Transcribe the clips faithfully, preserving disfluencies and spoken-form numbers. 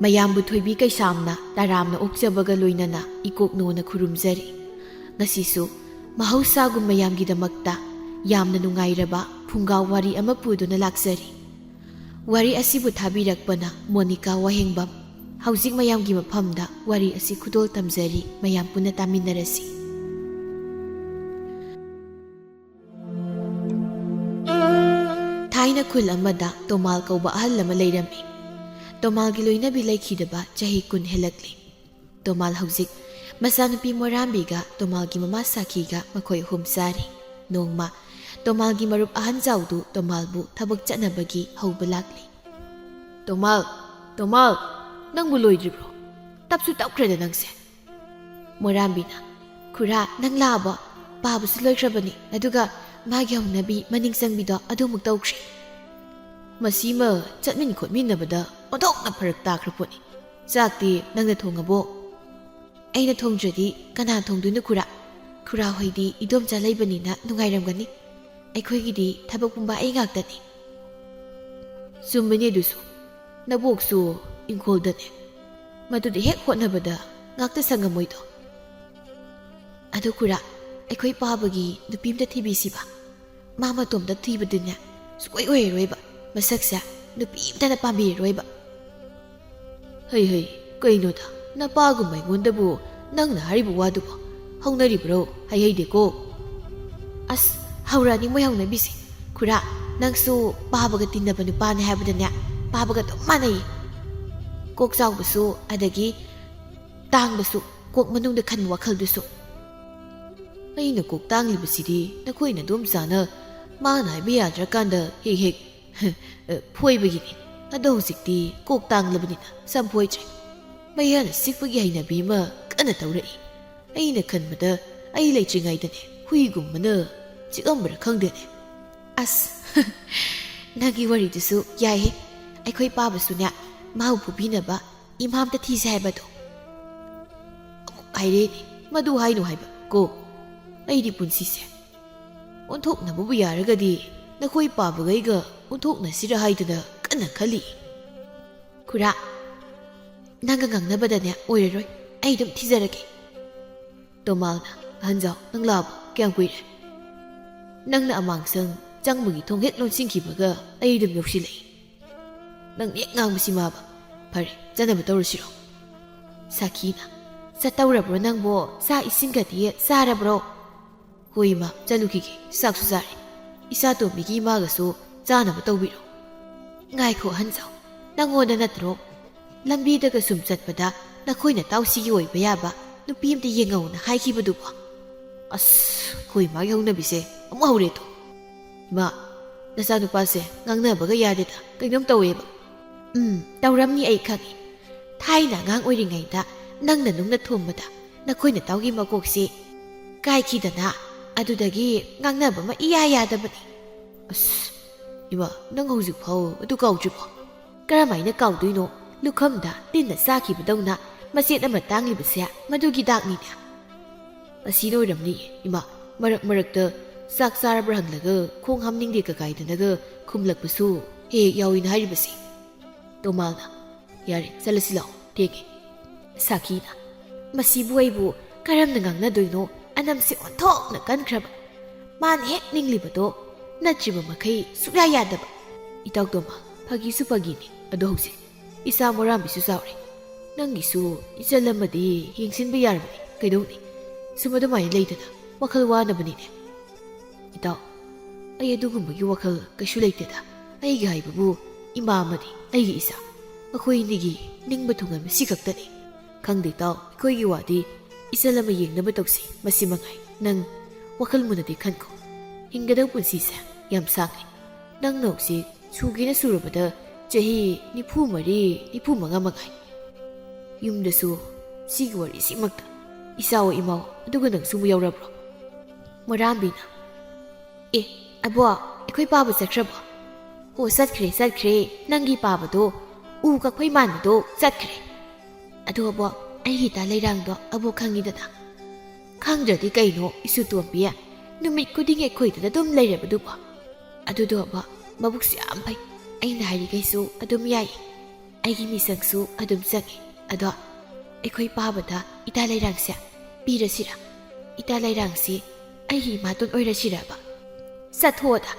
ꯃꯌꯥꯝꯕꯨ ꯊꯣꯏꯕꯤ ꯀꯩꯁꯥꯝꯅ ꯇꯔꯥꯝꯅ ꯑꯣꯛꯆꯕꯒ ꯂꯣꯏꯅꯅ ꯏꯀꯣꯛꯅꯣꯅ ꯈꯨꯔꯨꯝꯖꯔꯤ꯫ ꯉꯁꯤꯁꯨ ꯃꯍꯧꯁꯥꯒꯨꯝ ꯃꯌꯥꯝꯒꯤꯗꯃꯛꯇ ꯌꯥꯝꯅ ꯅꯨꯡꯉꯥꯏꯔꯕ ꯐꯨꯡꯒꯥ ꯋꯥꯔꯤ ꯑꯃ ꯄꯨꯗꯨꯅ ꯂꯥꯛꯆꯔꯤ꯫ ꯋꯥꯔꯤ ꯑꯁꯤꯕꯨ ꯊꯥꯕꯤꯔꯛꯄꯅ ꯃꯣꯅꯤꯀꯥ ꯋꯥꯍꯦꯡꯕꯝ꯫ ꯍꯧꯖꯤꯛ ꯃꯌꯥꯝꯒꯤ ꯃꯐꯝꯗ ꯋꯥꯔꯤ ꯑꯁꯤ ꯈꯨꯗꯣꯜ ꯇꯝꯖꯔꯤ, ꯃꯌꯥꯝ ꯄꯨꯟꯅ ꯇꯥꯃꯤꯟꯅꯔꯁꯤ꯫ ꯊꯥꯏꯅ ꯈꯨꯜ ꯑꯃꯗ ꯇꯣꯃꯥꯜ ꯀꯧꯕ ꯑꯍꯜ ꯑꯃ ꯂꯩꯔꯝꯃꯤ꯫ ꯇꯣꯃꯥꯜꯒꯤ ꯂꯣꯏꯅꯕꯤ ꯂꯩꯈꯤꯗꯕ ꯆꯍꯤ ꯀꯨꯟ ꯍꯦꯜꯂꯛꯂꯤ꯫ ꯇꯣꯃꯥꯜ ꯍꯧꯖꯤꯛ ꯃꯆꯥꯅꯨꯄꯤ ꯃꯣꯔꯥꯝꯕꯤꯒ ꯇꯣꯃꯥꯜꯒꯤ ꯃꯃꯥ ꯁꯥꯈꯤꯒ ꯃꯈꯣꯏ ꯑꯍꯨꯝ ꯆꯥꯔꯤ꯫ ꯅꯣꯡꯃ ꯇꯣꯃꯥꯜꯒꯤ ꯃꯔꯨꯞ ꯑꯍꯟ ꯖꯥꯎꯗꯨ ꯇꯣꯃꯥꯜꯕꯨ ꯊꯕꯛ ꯆꯠꯅꯕꯒꯤ ꯍꯧꯕ ꯂꯥꯛꯂꯤ꯫ "ꯇꯣꯃꯥꯜ, ꯇꯣꯃꯥꯜ, ꯅꯪꯕꯨ ꯂꯣꯏꯗ꯭ꯔꯤꯕ꯭ꯔꯣ? ꯇꯞꯁꯨ ꯇꯞꯈ꯭ꯔꯦꯗ ꯅꯪꯁꯦ꯫" ꯃꯣꯔꯥꯝꯕꯤꯅ, "ꯈꯨꯔꯥ, ꯅꯪ ꯂꯥꯛꯑꯕꯣ? ꯄꯥꯕꯁꯨ ꯂꯣꯏꯈ꯭ꯔꯕꯅꯤ, ꯑꯗꯨꯒ ꯃꯥꯒꯤ ꯍꯧꯅꯕꯤ ꯃꯅꯤꯡ ꯆꯪꯕꯤꯗꯣ ꯑꯗꯨꯃꯨꯛ ꯇꯧꯈ꯭ꯔꯦ꯫" "ꯃꯁꯤꯃ ꯆꯠꯃꯤꯟ ꯈꯣꯠꯃꯤꯟꯅꯕꯗ ꯑꯣꯟꯊꯣꯛꯅ ꯐꯔꯛ ꯇꯥꯈ꯭ꯔ ꯄꯣꯠꯅꯤ꯫ ꯆꯥꯛꯇꯤ ꯅꯪꯅ ꯊꯣꯡꯉꯕꯣ?" "ꯑꯩꯅ ꯊꯣꯡꯗ꯭ꯔꯗꯤ ꯀꯅꯥ ꯊꯣꯡꯗꯣꯏꯅꯣ ꯈꯨꯔꯥ? ꯈꯨꯔꯥ ꯍꯣꯏꯗꯤ ꯏꯗꯣꯝꯆꯥ ꯂꯩꯕꯅꯤꯅ ꯅꯨꯡꯉꯥꯏꯔꯝꯒꯅꯤ꯫ ꯑꯩꯈꯣꯏꯒꯤꯗꯤ ꯊꯕꯛ ꯄꯨꯝꯕ ꯑꯩ ꯉꯥꯛꯇꯅꯤ꯫" "ꯆꯨꯝꯃꯤꯅꯦ ꯑꯗꯨꯁꯨ꯫ ꯅꯕꯣꯛꯁꯨ ꯏꯪꯈꯣꯜꯗꯅꯦ꯫ ꯃꯗꯨꯗ ꯍꯦꯛ ꯍꯣꯠꯅꯕꯗ ꯉꯥꯛꯇ ꯁꯪꯉꯝꯃꯣꯏꯗꯣ꯫ ꯑꯗꯨ ꯈꯨꯔꯥ, ꯑꯩꯈꯣꯏ ꯄꯥꯕꯒꯤ ꯅꯨꯄꯤ ꯑꯝꯇ ꯊꯤꯕꯤꯁꯤꯕ꯫ ꯃꯥ ꯃꯇꯣꯝꯇ ꯊꯤꯕꯗꯨꯅꯦ ꯁꯨꯛꯑꯣꯏ ꯑꯣꯏꯔꯔꯣꯏꯕ꯫ ꯃꯁꯛꯁꯦ ꯅꯨꯄꯤ ꯑꯝꯇꯅ ꯄꯥꯝꯕꯤꯔꯔꯣꯏꯕ꯫" "ꯍꯩ ꯍꯩ, ꯀꯩꯅꯣꯗ, ꯅꯄꯥꯒꯨꯝꯕ ꯑꯩꯉꯣꯟꯗꯕꯨ ꯅꯪꯅ ꯍꯥꯏꯔꯤꯕ ꯋꯥꯗꯨꯕꯣ? ꯍꯧꯅꯔꯤꯕ꯭ꯔꯣ? ꯍꯩ ꯍꯩꯗꯦꯀꯣ꯫" "ꯑꯁ, ꯍꯧꯔꯛꯑꯅꯤ ꯃꯣꯏ ꯍꯧꯅꯕꯤꯁꯦ꯫ ꯈꯨꯔꯥ, ꯅꯪꯁꯨ ꯄꯥꯕꯒ ꯇꯤꯟꯅꯕ ꯅꯨꯄꯥꯅꯦ ꯍꯥꯏꯕꯗꯅꯦ, ꯄꯥꯕꯒ ꯑꯗꯨꯝ ꯃꯥꯟꯅꯩ꯫ ꯀꯣꯛ ꯆꯥꯎꯕꯁꯨ, ꯑꯗꯒꯤ ꯇꯥꯡꯕꯁꯨ, ꯀꯣꯛ ꯃꯅꯨꯡꯗ ꯈꯟꯕ ꯋꯥꯈꯜꯗꯨꯁꯨ꯫" "ꯑꯩꯅ ꯀꯣꯛ ꯇꯥꯡꯂꯤꯕꯁꯤꯗꯤ ꯅꯈꯣꯏ ꯅꯗꯣꯝꯆꯥꯅ ꯃꯥꯅ ꯍꯥꯏꯕ ꯌꯥꯗ꯭ꯔꯀꯥꯟꯗ ꯍꯦꯛ ꯍꯦꯛ ꯐꯣꯏꯕꯒꯤꯅꯤ꯫ ꯑꯗꯣ ꯍꯧꯖꯤꯛꯇꯤ ꯀꯣꯛ ꯇꯥꯡꯂꯕꯅꯤꯅ ꯁꯝ ꯐꯣꯏꯗ꯭ꯔꯦ꯫ ꯃꯌꯥꯅ ꯁꯤꯛꯄꯒꯤ ꯍꯩꯅꯕꯤ ꯑꯃ ꯀꯟꯅ ꯇꯧꯔꯛꯏ꯫ ꯑꯩꯅ ꯈꯟꯕꯗ ꯑꯩ ꯂꯩꯇ꯭ꯔꯤꯉꯩꯗꯅꯦ ꯍꯨꯏꯒꯨꯝꯕꯅ ꯆꯤꯛꯑꯝꯕ꯭ꯔꯥ ꯈꯪꯗꯦꯅꯦ꯫" "ꯑꯁ, ꯅꯪꯒꯤ ꯋꯥꯔꯤꯗꯨꯁꯨ ꯌꯥꯏꯍꯦ꯫ ꯑꯩꯈꯣꯏ ꯄꯥꯕꯁꯨꯅꯦ ꯃꯥꯕꯨ ꯐꯨꯕꯤꯅꯕ ꯏꯃꯥ ꯑꯝꯇ ꯊꯤꯁꯦ ꯍꯥꯏꯕꯗꯣ꯫" "ꯑꯃꯨꯛ ꯍꯥꯏꯔꯦꯅꯦ, ꯃꯗꯨ ꯍꯥꯏꯅꯨ ꯍꯥꯏꯕ ꯀꯣ꯫ ꯑꯩꯗꯤ ꯄꯨꯟꯁꯤꯁꯦ ꯑꯣꯟꯊꯣꯛꯅꯕꯕꯨ ꯌꯥꯔꯒꯗꯤ ꯅꯈꯣꯏ ꯄꯥꯕꯒꯩꯒ ꯑꯣꯟꯊꯣꯛꯅꯁꯤꯔ ꯍꯥꯏꯗꯅ ꯀꯟꯅ ꯈꯜꯂꯤ꯫" "ꯈꯨꯔꯥ, ꯅꯪꯒ ꯉꯥꯡꯅꯕꯗꯅꯦ ꯑꯣꯏꯔꯔꯣꯏ, ꯑꯩ ꯑꯗꯨꯝ ꯊꯤꯖꯔꯒꯦ꯫ ꯇꯣꯃꯥꯜꯅ, "ꯑꯍꯟꯖꯥꯎ, ꯅꯪ ꯂꯥꯛꯑꯕ ꯀꯌꯥꯝ ꯀꯨꯏꯔꯦ?" ꯅꯪꯅ ꯑꯃꯥꯡꯁꯪ ꯆꯪꯕꯒꯤ ꯊꯣꯡ ꯍꯦꯛ ꯂꯣꯟꯁꯤꯟꯈꯤꯕꯒ ꯑꯩ ꯑꯗꯨꯝ ꯌꯧꯁꯤꯜꯂꯛꯏ꯫ ꯅꯪ ꯍꯦꯛ ꯉꯥꯡꯕꯁꯤꯃꯕ꯫ ꯐꯔꯦ, ꯆꯠꯅꯕ ꯇꯧꯔꯁꯤꯔꯣ? ꯁꯥꯈꯤꯅ, "ꯆꯠꯇꯧꯔꯕ꯭ꯔꯣ ꯅꯪꯕꯣ? ꯆꯥꯛ ꯏꯁꯤꯡꯒꯗꯤ ꯆꯥꯔꯕ꯭ꯔꯣ?" "ꯍꯣꯏ ꯏꯃꯥ, ꯆꯠꯂꯨꯈꯤꯒꯦ, ꯆꯥꯛꯁꯨ ꯆꯥꯔꯦ꯫ ꯏꯆꯥ ꯇꯣꯝꯕꯤꯒꯤ ꯏꯃꯥꯒꯁꯨ ꯆꯥꯅꯕ ꯇꯧꯕꯤꯔꯣ꯫" "ꯉꯥꯏꯈꯣ ꯑꯍꯟꯖꯥꯎ, ꯅꯪꯉꯣꯟꯗ ꯅꯠꯇ꯭ꯔꯣ ꯂꯝꯕꯤꯗꯒ ꯁꯨꯝ ꯆꯠꯄꯗ ꯅꯈꯣꯏ ꯅꯇꯥꯎꯁꯤꯒꯤ ꯑꯣꯏꯕ ꯌꯥꯕ ꯅꯨꯄꯤ ꯑꯝꯇ ꯌꯦꯡꯉꯧꯅ ꯍꯥꯏꯈꯤꯕꯗꯨꯕꯣ?" ꯑꯁ, ꯑꯩꯈꯣꯏ ꯏꯃꯥꯒꯤ ꯍꯧꯅꯕꯤꯁꯦ ꯑꯃꯨꯛ ꯍꯧꯔꯦꯗꯣ꯫ "ꯏꯃꯥ, ꯅꯆꯥꯅꯨꯄꯥꯁꯦ ꯉꯥꯡꯅꯕꯒ ꯌꯥꯗꯦꯗ, ꯀꯩꯅꯣꯝ ꯇꯧꯋꯦꯕ꯫" "ꯎꯝ, ꯇꯧꯔꯝꯅꯤ, ꯑꯩ ꯈꯪꯉꯤ꯫ ꯊꯥꯏꯅ ꯑꯉꯥꯡ ꯑꯣꯏꯔꯤꯉꯩꯗ ꯅꯪꯅ ꯅꯨꯡꯅ ꯊꯣꯝꯕꯗ ꯅꯈꯣꯏ ꯅꯇꯥꯎꯒꯤ ꯃꯀꯣꯛꯁꯤ ꯀꯥꯏꯈꯤꯗꯅ ꯑꯗꯨꯗꯒꯤ ꯉꯥꯡꯅꯕ ꯑꯃ ꯏꯌꯥ ꯌꯥꯗꯕꯅꯤ꯫" ꯑꯁ, ꯏꯃꯥ, ꯅꯪ ꯍꯧꯖꯤꯛ ꯐꯥꯎ ꯑꯗꯨ ꯀꯥꯎꯗ꯭ꯔꯤꯕꯣ? ꯀꯔꯝꯍꯥꯏꯅ ꯀꯥꯎꯗꯣꯏꯅꯣ? ꯂꯨꯈꯝꯗ ꯇꯤꯟꯅ ꯆꯥꯈꯤꯕꯗꯧꯅ ꯃꯆꯦꯠ ꯑꯃ ꯇꯥꯡꯂꯤꯕꯁꯦ ꯃꯗꯨꯒꯤ ꯗꯥꯛꯅꯤꯅꯦ꯫ ꯑꯁꯤ ꯂꯣꯏꯔꯝꯅꯤ, ꯏꯃꯥ꯫ ꯃꯔꯛ ꯃꯔꯛꯇ ꯆꯥꯛ ꯆꯥꯔꯕ꯭ꯔꯥ ꯍꯪꯂꯒ ꯈꯣꯡ ꯍꯥꯝꯅꯤꯡꯗꯦ ꯀꯀꯥꯏꯗꯅꯒ ꯈꯨꯝꯂꯛꯄꯁꯨ ꯍꯦꯛ ꯍꯦꯛ ꯌꯥꯎꯏꯅ ꯍꯥꯏꯔꯤꯕꯁꯦ꯫ ꯇꯣꯃꯥꯜꯅ, "ꯌꯥꯔꯦ, ꯆꯠꯂꯁꯤ ꯂꯥꯛꯑꯣ, ꯊꯦꯡꯉꯦ꯫" ꯁꯥꯈꯤꯅ, "ꯃꯁꯤꯕꯨ ꯑꯩꯕꯨ ꯀꯔꯝꯅ ꯉꯥꯡꯅꯗꯣꯏꯅꯣ? ꯑꯅꯝꯁꯦ ꯑꯣꯟꯊꯣꯛꯅ ꯀꯟꯈ꯭ꯔꯕ꯫ ꯃꯥꯅ ꯍꯦꯛ ꯅꯤꯡꯂꯤꯕꯗꯣ ꯅꯠꯇ꯭ꯔꯤꯕ ꯃꯈꯩ ꯁꯨꯛꯌꯥ ꯌꯥꯗꯕ꯫" "ꯏꯇꯥꯎ ꯇꯣꯃꯥ, ꯐꯥꯒꯤꯁꯨ ꯐꯥꯒꯤꯅꯤ꯫ ꯑꯗꯣ ꯍꯧꯖꯤꯛ ꯏꯆꯥ ꯃꯣꯔꯥꯝꯕꯤꯁꯨ ꯆꯥꯎꯔꯦ꯫ ꯅꯪꯒꯤꯁꯨ ꯏꯆꯜ ꯑꯃꯗꯤ ꯌꯦꯡꯁꯤꯟꯕ ꯌꯥꯔꯕꯅꯤ꯫ ꯀꯩꯗꯧꯅꯤ? ꯁꯨꯝ ꯑꯗꯨꯃꯥꯏꯅ ꯂꯩꯗꯅ ꯋꯥꯈꯜ ꯋꯥꯅꯕꯅꯤꯅꯦ꯫" "ꯏꯇꯥꯎ, ꯑꯩ ꯑꯗꯨꯒꯨꯝꯕꯒꯤ ꯋꯥꯈꯜ ꯀꯩꯁꯨ ꯂꯩꯇꯦꯗ꯫ ꯑꯩꯒꯤ ꯍꯥꯏꯕꯕꯨ ꯏꯃꯥ ꯑꯃꯗꯤ ꯑꯩꯒꯤ ꯏꯆꯥ, ꯑꯩꯈꯣꯏ ꯑꯅꯤꯒꯤ ꯅꯤꯡꯕ ꯊꯨꯡꯍꯟꯕ ꯁꯤ ꯈꯛꯇꯅꯤ꯫ ꯈꯪꯗꯦ ꯏꯇꯥꯎ, ꯑꯩꯈꯣꯏꯒꯤ ꯋꯥꯗꯤ ꯏꯆꯜ ꯑꯃ ꯌꯦꯡꯅꯕ ꯇꯧꯁꯤ, ꯃꯁꯤ ꯃꯉꯥꯏ꯫ ꯅꯪ ꯋꯥꯈꯜ ꯃꯨꯟꯅꯗꯤ ꯈꯟꯈꯣ꯫ ꯍꯤꯡꯒꯗꯧ ꯄꯨꯟꯁꯤꯁꯦ ꯌꯥꯝ ꯁꯥꯡꯉꯤ꯫ ꯅꯪꯅ ꯍꯧꯖꯤꯛ ꯁꯨꯒꯦꯅ ꯁꯨꯔꯕꯗ ꯆꯍꯤ ꯅꯤꯐꯨ ꯃꯔꯤ, ꯅꯤꯐꯨ ꯃꯉꯥ ꯃꯉꯥꯏ꯫ ꯌꯨꯝꯗꯁꯨ ꯁꯤꯒꯤ ꯋꯥꯔꯤꯁꯤꯃꯛꯇ ꯏꯆꯥꯋꯣ ꯏꯃꯥꯋꯣ, ꯑꯗꯨꯒ ꯅꯪꯁꯨ ꯑꯃꯨꯛ ꯌꯥꯎꯔꯕ꯭ꯔꯣ?" ꯃꯣꯔꯥꯝꯕꯤꯅ, "ꯑꯦ, ꯑꯕꯣ, ꯑꯩꯈꯣꯏ ꯄꯥꯕ ꯆꯠꯈ꯭ꯔꯕꯣ?" "ꯑꯣ, ꯆꯠꯈ꯭ꯔꯦ, ꯆꯠꯈ꯭ꯔꯦ꯫ ꯅꯪꯒꯤ ꯄꯥꯕꯗꯣ, ꯎ ꯀꯛꯐꯩ ꯃꯥꯟꯕꯗꯣ, ꯆꯠꯈ꯭ꯔꯦ꯫ ꯑꯗꯣ ꯑꯕꯣ, ꯑꯩꯒꯤ ꯏꯇꯥ ꯂꯩꯔꯥꯡꯗꯣ ꯑꯕꯣ ꯈꯪꯉꯤꯗꯅ?" "ꯈꯪꯗ꯭ꯔꯗꯤ ꯀꯩꯅꯣ, ꯏꯁꯨ ꯇꯣꯝꯕꯤ? ꯅꯨꯃꯤꯠ ꯈꯨꯗꯤꯡꯒꯤ ꯑꯩꯈꯣꯏꯗꯨꯗ ꯑꯗꯨꯝ ꯂꯩꯔꯕꯗꯨꯕꯣ?" "ꯑꯗꯨꯗꯣ ꯑꯕꯣ, ꯃꯕꯨꯛꯁꯨ ꯌꯥꯝ ꯐꯩ꯫ ꯑꯩꯅ ꯍꯥꯏꯔꯤꯈꯩꯁꯨ ꯑꯗꯨꯝ ꯌꯥꯏ꯫ ꯑꯩꯒꯤ ꯃꯤꯁꯪꯁꯨ ꯑꯗꯨꯝ ꯆꯪꯉꯤ꯫ ꯑꯗꯣ ꯑꯩꯈꯣꯏ ꯄꯥꯕꯗ ꯏꯇꯥ ꯂꯩꯔꯥꯡꯁꯦ ꯄꯤꯔꯁꯤꯔꯥ? ꯏꯇꯥ ꯂꯩꯔꯥꯡꯁꯤ ꯑꯩꯒꯤ ꯏꯃꯥꯇꯣꯟ ꯑꯣꯏꯔꯁꯤꯔꯕ? ꯆꯠꯊꯣꯛꯑꯗ,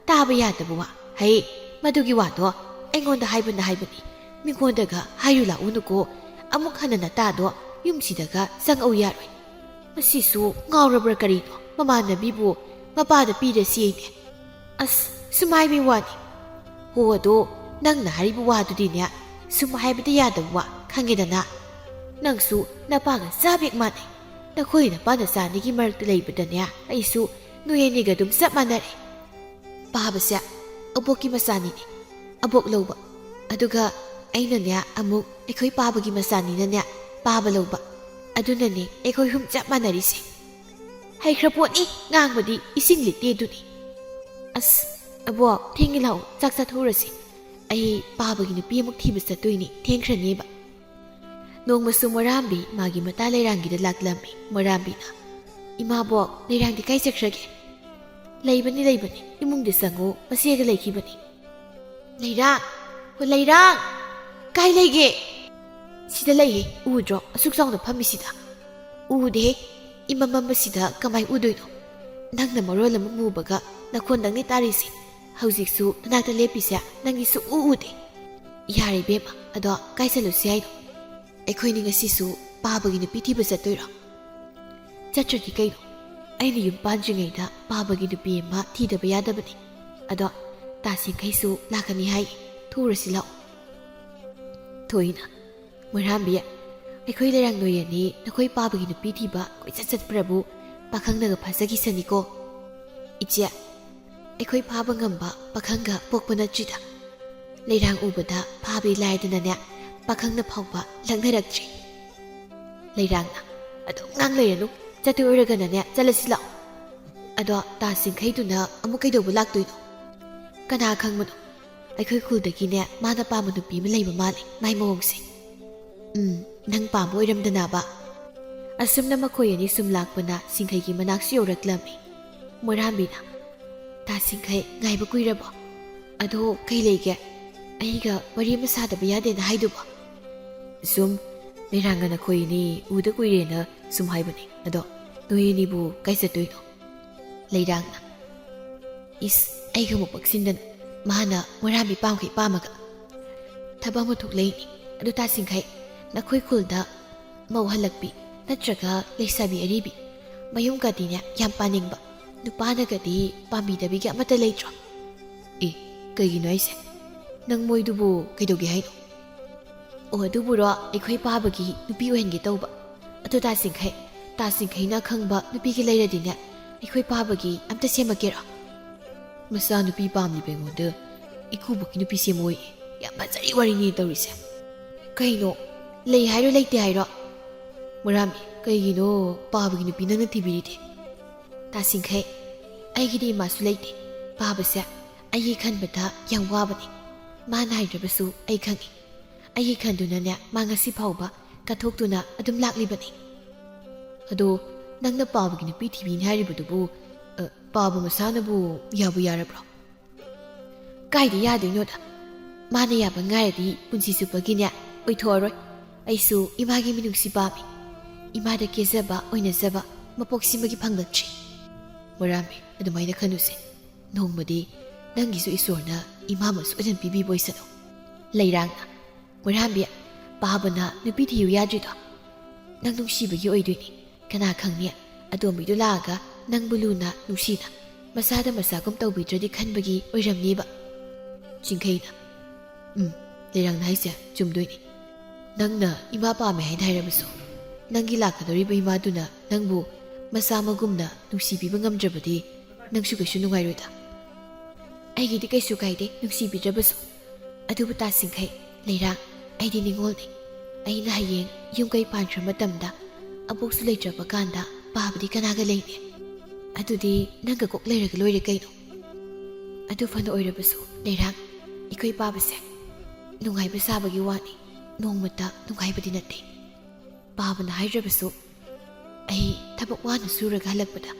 ꯇꯥꯕ ꯌꯥꯗꯕ ꯋꯥ꯫ ꯍꯩ, ꯃꯗꯨꯒꯤ ꯋꯥꯗꯣ ꯑꯩꯉꯣꯟꯗ ꯍꯥꯏꯕꯅ ꯍꯥꯏꯕꯅꯤ꯫ ꯃꯤꯉꯣꯟꯗꯒ ꯍꯥꯏꯔꯨ ꯂꯥꯛꯎꯅꯨꯀꯣ꯫ ꯑꯃꯨꯛ ꯍꯟꯅ ꯅꯇꯥꯗꯣ ꯌꯨꯝꯁꯤꯗꯒ ꯆꯪꯉꯧ ꯌꯥꯔꯣꯏ꯫ ꯃꯁꯤꯁꯨ ꯉꯥꯎꯔꯕ꯭ꯔꯥ ꯀꯔꯤꯅꯣ? ꯃꯃꯥꯟꯅꯕꯤꯕꯨ ꯃꯄꯥꯗ ꯄꯤꯔꯁꯤ ꯑꯩꯅꯦ꯫ ꯑꯁ, ꯁꯨꯝ ꯍꯥꯏꯕꯩ ꯋꯥꯅꯤ꯫ ꯍꯣ, ꯑꯗꯣ ꯅꯪꯅ ꯍꯥꯏꯔꯤꯕ ꯋꯥꯗꯨꯗꯤꯅꯦ, ꯁꯨꯝ ꯍꯥꯏꯕꯗ ꯌꯥꯗꯕ ꯋꯥ, ꯈꯪꯉꯦꯗꯅ? ꯅꯪꯁꯨ ꯅꯄꯥꯒ ꯆꯞ ꯍꯦꯛ ꯃꯥꯟꯅꯩ꯫ ꯅꯈꯣꯏ ꯅꯄꯥ ꯅꯆꯥ ꯑꯅꯤꯒꯤ ꯃꯔꯛꯇ ꯂꯩꯕꯗꯅꯦ, ꯑꯩꯁꯨ ꯅꯣꯏ ꯑꯅꯤꯒ ꯑꯗꯨꯝ ꯆꯞ ꯃꯥꯟꯅꯔꯦ꯫ ꯄꯥꯕꯁꯦ ꯑꯕꯣꯛꯀꯤ ꯃꯆꯥꯅꯤꯅꯦ, ꯑꯕꯣꯛ ꯂꯧꯕ꯫ ꯑꯗꯨꯒ ꯑꯩꯅꯅꯦ ꯑꯃꯨꯛ ꯑꯩꯈꯣꯏ ꯄꯥꯕꯒꯤ ꯃꯆꯥꯅꯤꯅꯅꯦ ꯄꯥꯕ ꯂꯧꯕ꯫ ꯑꯗꯨꯅꯅꯦ ꯑꯩꯈꯣꯏ ꯑꯍꯨꯝ ꯆꯞ ꯃꯥꯟꯅꯔꯤꯁꯦ꯫ ꯍꯩꯈ꯭ꯔ ꯄꯣꯠꯅꯤ ꯉꯥꯡꯕꯗꯤ, ꯏꯁꯤꯡ ꯂꯤꯇꯦ ꯑꯗꯨꯅꯤ꯫ ꯑꯁ, ꯑꯕꯣꯛ, ꯊꯦꯡꯉꯦ, ꯂꯥꯛꯑꯣ, ꯆꯥꯛ ꯆꯥꯊꯣꯛꯎꯔꯁꯤ꯫ ꯑꯩ ꯄꯥꯕꯒꯤ ꯅꯨꯄꯤ ꯑꯃꯨꯛ ꯊꯤꯕ ꯆꯠꯇꯣꯏꯅꯤ, ꯊꯦꯡꯈ꯭ꯔꯅꯦꯕ꯫ ꯅꯣꯡꯃꯁꯨ ꯃꯣꯔꯥꯝꯕꯤ ꯃꯥꯒꯤ ꯃꯇꯥ ꯂꯩꯔꯥꯡꯒꯤꯗ ꯂꯥꯛꯂꯝꯃꯤ꯫ ꯃꯣꯔꯥꯝꯕꯤꯅ, "ꯏꯃꯥꯕꯣꯛ, ꯂꯩꯔꯥꯡꯗꯤ ꯀꯥꯏ ꯆꯠꯈ꯭ꯔꯒꯦ?" "ꯂꯩꯕꯅꯤ, ꯂꯩꯕꯅꯤ, ꯏꯃꯨꯡꯗ ꯆꯪꯉꯨ, ꯃꯆꯦꯒ ꯂꯩꯈꯤꯕꯅꯤ꯫" "ꯂꯩꯔꯥꯡ? ꯍꯣ, ꯂꯩꯔꯥꯡ! ꯀꯥꯏ ꯂꯩꯒꯦ?" "ꯁꯤꯗ ꯂꯩꯌꯦ, ꯎꯗ꯭ꯔꯣ, ꯑꯁꯨꯛ ꯆꯥꯎꯅ ꯐꯝꯃꯤꯁꯤꯗ?" "ꯎꯗꯦꯍꯦ, ꯏꯃꯝ ꯃꯝꯕꯁꯤꯗ ꯀꯃꯥꯏ ꯎꯗꯣꯏꯅꯣ? ꯅꯪꯅ ꯃꯔꯣꯜ ꯑꯃ ꯃꯨꯕꯒ ꯅꯈꯣꯟꯗꯪꯅꯦ ꯇꯥꯔꯤꯁꯦ꯫ ꯍꯧꯖꯤꯛꯁꯨ ꯅꯅꯥꯛꯇ ꯂꯦꯞꯄꯤꯁꯦ, ꯅꯪꯗꯤ ꯁꯨꯛꯎ ꯎꯗꯦ꯫" "ꯌꯥꯔꯦ ꯏꯕꯦꯝꯃ, ꯑꯗꯣ ꯀꯥꯏ ꯆꯠꯂꯨꯁꯤ ꯍꯥꯏꯅꯣ? ꯑꯩꯈꯣꯏꯅꯤ ꯉꯁꯤꯁꯨ ꯄꯥꯕꯒꯤ ꯅꯨꯄꯤ ꯊꯤꯕ ꯆꯠꯇꯣꯏꯔꯣ?" "ꯆꯠꯇ꯭ꯔꯗꯤ ꯀꯩꯅꯣ? ꯑꯩꯅ ꯌꯨꯝ ꯄꯥꯟꯗ꯭ꯔꯤꯉꯩꯗ ꯄꯥꯕꯒꯤ ꯅꯨꯄꯤ ꯑꯃ ꯊꯤꯗꯕ ꯌꯥꯗꯕꯅꯤ꯫ ꯑꯗꯣ ꯇꯥ ꯁꯤꯡꯈꯩꯁꯨ ꯂꯥꯛꯀꯅꯤ ꯍꯥꯏ, ꯊꯨꯔꯁꯤ ꯂꯥꯛꯑꯣ꯫" ꯊꯣꯏꯅ, "ꯃꯣꯏꯔꯥꯝꯕꯤ, ꯑꯩꯈꯣꯏ ꯂꯩꯔꯥꯡ ꯅꯣꯏ ꯑꯅꯤ ꯅꯈꯣꯏ ꯄꯥꯕꯒꯤ ꯅꯨꯄꯤ ꯊꯤꯕ ꯀꯣꯏꯆꯠ ꯆꯠꯄ꯭ꯔꯕꯨ ꯄꯥꯈꯪꯅꯒ ꯐꯥꯖꯈꯤꯁꯅꯤꯀꯣ꯫" "ꯏꯆꯦ, ꯑꯩꯈꯣꯏ ꯐꯥꯕ ꯉꯝꯕ ꯄꯥꯈꯪꯒ ꯄꯣꯛꯄ ꯅꯠꯇ꯭ꯔꯤꯗ꯫ ꯂꯩꯔꯥꯡ ꯎꯕꯗ ꯐꯥꯕꯗꯤ ꯂꯥꯏꯗꯅꯅꯦ, ꯄꯥꯈꯪꯅ ꯐꯥꯎꯕ ꯂꯛꯅꯔꯛꯇ꯭ꯔꯤ꯫" ꯂꯩꯔꯥꯡꯅ, "ꯑꯗꯨꯝ ꯉꯥꯡ ꯂꯩꯔꯅꯨ, ꯆꯠꯇꯣꯏ ꯑꯣꯏꯔꯒꯅꯅꯦ, ꯆꯠꯂꯁꯤ ꯂꯥꯛꯑꯣ꯫" "ꯑꯗꯣ ꯇꯥ ꯁꯤꯡꯈꯩꯗꯨꯅ ꯑꯃꯨꯛ ꯀꯩꯗꯧꯕ ꯂꯥꯛꯇꯣꯏꯅꯣ?" "ꯀꯅꯥ ꯈꯪꯕꯅꯣ? ꯑꯩꯈꯣꯏ ꯈꯨꯜꯗꯒꯤꯅꯦ ꯃꯥꯅ ꯄꯥꯝꯕ ꯅꯨꯄꯤ ꯑꯃ ꯂꯩꯕ ꯃꯥꯜꯂꯦ, ꯃꯥꯏ ꯃꯑꯣꯡꯁꯦ꯫" "ꯎꯝ, ꯅꯪ ꯄꯥꯝꯕ ꯑꯣꯏꯔꯝꯗꯅꯕ꯫" ꯑꯁꯨꯝꯅ ꯃꯈꯣꯏ ꯑꯅꯤ ꯁꯨꯝ ꯂꯥꯛꯄꯅ ꯁꯤꯡꯈꯩꯒꯤ ꯃꯅꯥꯛꯁꯨ ꯌꯧꯔꯛꯂꯝꯃꯤ꯫ ꯃꯣꯏꯔꯥꯝꯕꯤꯅ, "ꯇꯥ ꯁꯤꯡꯈꯩ, ꯉꯥꯏꯕ ꯀꯨꯏꯔꯕꯣ? ꯑꯗꯣ ꯀꯩ ꯂꯩꯒꯦ? ꯑꯩꯒ ꯋꯥꯔꯤ ꯑꯃ ꯁꯥꯗꯕ ꯌꯥꯗꯦꯅ ꯍꯥꯏꯗꯨꯕꯣ?" ꯁꯨꯝ ꯂꯩꯔꯥꯡꯒ ꯅꯈꯣꯏ ꯑꯅꯤ ꯎꯗ ꯀꯨꯏꯔꯦꯅ ꯁꯨꯝ ꯍꯥꯏꯕꯅꯦ꯫ ꯑꯗꯣ ꯅꯣꯏ ꯑꯅꯤꯕꯨ ꯀꯥꯏ ꯆꯠꯇꯣꯏꯅꯣ? ꯂꯩꯔꯥꯡꯅ, ꯏꯁ, ꯑꯩꯒ ꯑꯃꯨꯛ ꯄꯛꯁꯤꯟꯗꯅ, ꯃꯥꯅ ꯃꯣꯏꯔꯥꯡꯕꯤ ꯄꯥꯝꯈꯩ ꯄꯥꯝꯃꯒ꯫ ꯊꯕꯛ ꯑꯃ ꯊꯣꯛꯂꯛꯏꯅꯤ꯫ ꯑꯗꯨ ꯇꯥꯁꯤꯡꯈꯩ, ꯅꯈꯣꯏ ꯈꯨꯜꯗ ꯃꯧ ꯍꯜꯂꯛꯄꯤ ꯅꯠꯇ꯭ꯔꯒ ꯂꯩꯁꯥꯕꯤ ꯑꯔꯤꯕꯤ ꯃꯌꯨꯝꯒꯗꯤꯅꯦ ꯌꯥꯝ ꯄꯥꯅꯤꯡꯕ, ꯅꯨꯄꯥꯅꯒꯗꯤ ꯄꯥꯝꯕꯤꯗꯕꯤꯒ ꯑꯃꯠꯇ ꯂꯩꯇ꯭ꯔꯣ? ꯑꯦ, ꯀꯩꯒꯤꯅꯣ ꯍꯥꯏꯁꯦ? ꯅꯪ ꯃꯣꯏꯗꯨꯕꯨ ꯀꯩꯗꯧꯒꯦ ꯍꯥꯏꯅꯣ? ꯑꯣ, ꯑꯗꯨꯕꯨꯔꯣ, ꯑꯩꯈꯣꯏ ꯄꯥꯕꯒꯤ ꯅꯨꯄꯤ ꯑꯣꯏꯍꯟꯒꯦ ꯇꯧꯕ꯫ ꯑꯗꯨ ꯇꯥꯁꯤꯡꯈꯩ, ꯇꯥꯁꯤꯡꯈꯩꯅ ꯈꯪꯕ ꯅꯨꯄꯤꯒ ꯂꯩꯔꯗꯤꯅꯦ, ꯑꯩꯈꯣꯏ ꯄꯥꯕꯒꯤ ꯑꯝꯇ ꯁꯦꯝꯃꯛꯀꯦꯔꯣ? ꯃꯆꯥ ꯅꯨꯄꯤ ꯄꯥꯝꯂꯤꯕ ꯑꯩꯉꯣꯟꯗ ꯏꯀꯨꯕꯣꯛꯀꯤ ꯅꯨꯄꯤ ꯁꯦꯝꯃꯣꯌꯦ꯫ ꯌꯥꯝ ꯐꯖꯔꯤ ꯋꯥꯔꯤꯅꯤ ꯇꯧꯔꯤꯁꯦ꯫ ꯀꯩꯅꯣ, ꯂꯩ ꯍꯥꯏꯔꯣ ꯂꯩꯇꯦ ꯍꯥꯏꯔꯣ? ꯃꯣꯏꯔꯥꯡꯕꯤ, ꯀꯩꯒꯤꯅꯣ ꯄꯥꯕꯒꯤ ꯅꯨꯄꯤ ꯅꯪꯅ ꯊꯤꯕꯤꯔꯤꯗꯤ? ꯇꯥꯁꯤꯡꯈꯩ, ꯑꯩꯒꯤꯗꯤ ꯏꯃꯥꯁꯨ ꯂꯩꯇꯦ꯫ ꯄꯥꯕꯁꯦ ꯑꯩꯒꯤ ꯈꯟꯕꯗ ꯌꯥꯝ ꯋꯥꯕꯅꯤ꯫ ꯃꯥꯅ ꯍꯥꯏꯗ꯭ꯔꯕꯁꯨ ꯑꯩ ꯈꯪꯏ꯫ ꯑꯩꯒꯤ ꯈꯟꯗꯨꯅꯅꯦ ꯃꯥ ꯉꯁꯤ ꯐꯥꯎꯕ ꯀꯠꯊꯣꯛꯇꯨꯅ ꯑꯗꯨꯝ ꯂꯥꯛꯂꯤꯕꯅꯤ꯫ ꯑꯗꯣ ꯅꯪꯅ ꯄꯥꯕꯒꯤ ꯅꯨꯄꯤ ꯊꯤꯕꯤꯅꯤ ꯍꯥꯏꯔꯤꯕꯗꯨꯕꯨ, ꯑ, ꯄꯥꯕ ꯃꯁꯥꯅꯕꯨ ꯌꯥꯕꯨ ꯌꯥꯔꯕ꯭ꯔꯣ? ꯀꯥꯏꯗ ꯌꯥꯗꯣꯏꯅꯣꯗ? ꯃꯥꯅ ꯌꯥꯕ ꯉꯥꯏꯔꯗꯤ ꯄꯨꯟꯁꯤ ꯆꯨꯞꯄꯒꯤꯅꯦ ꯑꯣꯏꯊꯣꯛꯑꯔꯣꯏ꯫ ꯑꯩꯁꯨ ꯏꯃꯥꯒꯤ ꯃꯤꯅꯨꯡꯁꯤ ꯄꯥꯝꯃꯤ꯫ ꯏꯃꯥꯗ ꯀꯦꯖꯕ ꯑꯣꯏꯅꯖꯕ ꯃꯄꯣꯛꯁꯤꯃꯒꯤ ꯐꯪꯂꯛꯇ꯭ꯔꯤ꯫ ꯃꯣꯏꯔꯥꯡꯕꯤ, ꯑꯗꯨꯃꯥꯏꯅ ꯈꯟꯅꯨꯁꯦ꯫ ꯅꯣꯡꯃꯗꯤ ꯅꯪꯒꯤꯁꯨ ꯏꯁꯣꯔꯅ ꯏꯃꯥ ꯑꯃ ꯁꯣꯏꯗꯅ ꯄꯤꯕꯤꯕ ꯑꯣꯏꯁꯅꯨ꯫ ꯂꯩꯔꯥꯡꯅ, ꯃꯣꯏꯔꯥꯡꯕꯤ, ꯄꯥꯕꯅ ꯅꯨꯄꯤ ꯊꯤꯌꯨ ꯌꯥꯗ꯭ꯔꯤꯗꯣ ꯅꯪ ꯅꯨꯡꯁꯤꯕꯒꯤ ꯑꯣꯏꯗꯣꯏꯅꯤ꯫ ꯀꯅꯥ ꯈꯪꯅꯤ, ꯑꯇꯣꯝꯕꯤꯗꯨ ꯂꯥꯛꯑꯒ ꯅꯪꯕꯨ ꯂꯨꯅ ꯅꯨꯡꯁꯤꯅ ꯃꯁꯥꯗ ꯃꯁꯥꯒꯨꯝ ꯇꯧꯕꯤꯗ꯭ꯔꯗꯤ ꯈꯟꯕꯒꯤ ꯑꯣꯏꯔꯝꯅꯤꯕ꯫ ꯆꯤꯡꯈꯩꯅ, ꯎꯝ, ꯂꯩꯔꯥꯡꯅ ꯍꯥꯏꯁꯦ ꯆꯨꯝꯗꯣꯏꯅꯤ꯫ ꯅꯪꯅ ꯏꯃꯥ ꯄꯥꯝꯃꯦ ꯍꯥꯏꯅ ꯍꯥꯏꯔꯕꯁꯨ, ꯅꯪꯒꯤ ꯂꯥꯛꯀꯗꯧꯔꯤꯕ ꯏꯃꯥꯗꯨꯅ ꯅꯪꯕꯨ ꯃꯆꯥ ꯑꯃꯒꯨꯝꯅ ꯅꯨꯡꯁꯤꯕꯤꯕ ꯉꯝꯗ꯭ꯔꯕꯗꯤ ꯅꯪꯁꯨ ꯀꯩꯁꯨ ꯅꯨꯡꯉꯥꯏꯔꯣꯏꯗ꯫ ꯑꯩꯒꯤꯗꯤ ꯀꯩꯁꯨ ꯀꯥꯏꯗꯦ ꯅꯨꯡꯁꯤꯕꯤꯗ꯭ꯔꯕꯁꯨ꯫ ꯑꯗꯨꯕꯨ ꯇꯥꯁꯤꯡꯈꯩ, ꯂꯩꯔꯥꯡ, ꯑꯩꯗꯤ ꯅꯤꯉꯣꯜꯅꯤ꯫ ꯑꯩꯅ ꯍꯌꯦꯡ ꯌꯨꯝ ꯀꯩ ꯄꯥꯟꯈ꯭ꯔ ꯃꯇꯝꯗ ꯑꯕꯣꯛꯁꯨ ꯂꯩꯇ꯭ꯔꯕ ꯀꯥꯟꯗ ꯄꯥꯕꯗꯤ ꯀꯅꯥꯒ ꯂꯩꯅꯤ? ꯑꯗꯨꯗꯤ ꯅꯪꯒ ꯀꯣꯛ ꯂꯩꯔꯒ ꯂꯣꯏꯔꯦ ꯀꯩꯅꯣ꯫ ꯑꯗꯨ ꯐꯅ ꯑꯣꯏꯔꯕꯁꯨ ꯂꯩꯔꯥꯡ, ꯑꯩꯈꯣꯏ ꯄꯥꯕꯁꯦ ꯅꯨꯡꯉꯥꯏꯕ ꯁꯥꯕꯒꯤ ꯋꯥꯅꯤ, ꯅꯣꯡꯃꯇ ꯅꯨꯡꯉꯥꯏꯕꯗꯤ ꯅꯠꯇꯦ꯫ ꯄꯥꯕꯅ ꯍꯥꯏꯗ꯭ꯔꯕꯁꯨ ꯑꯩ ꯊꯕꯛ ꯋꯥꯅ ꯁꯨꯔꯒ ꯍꯜꯂꯛꯄꯗ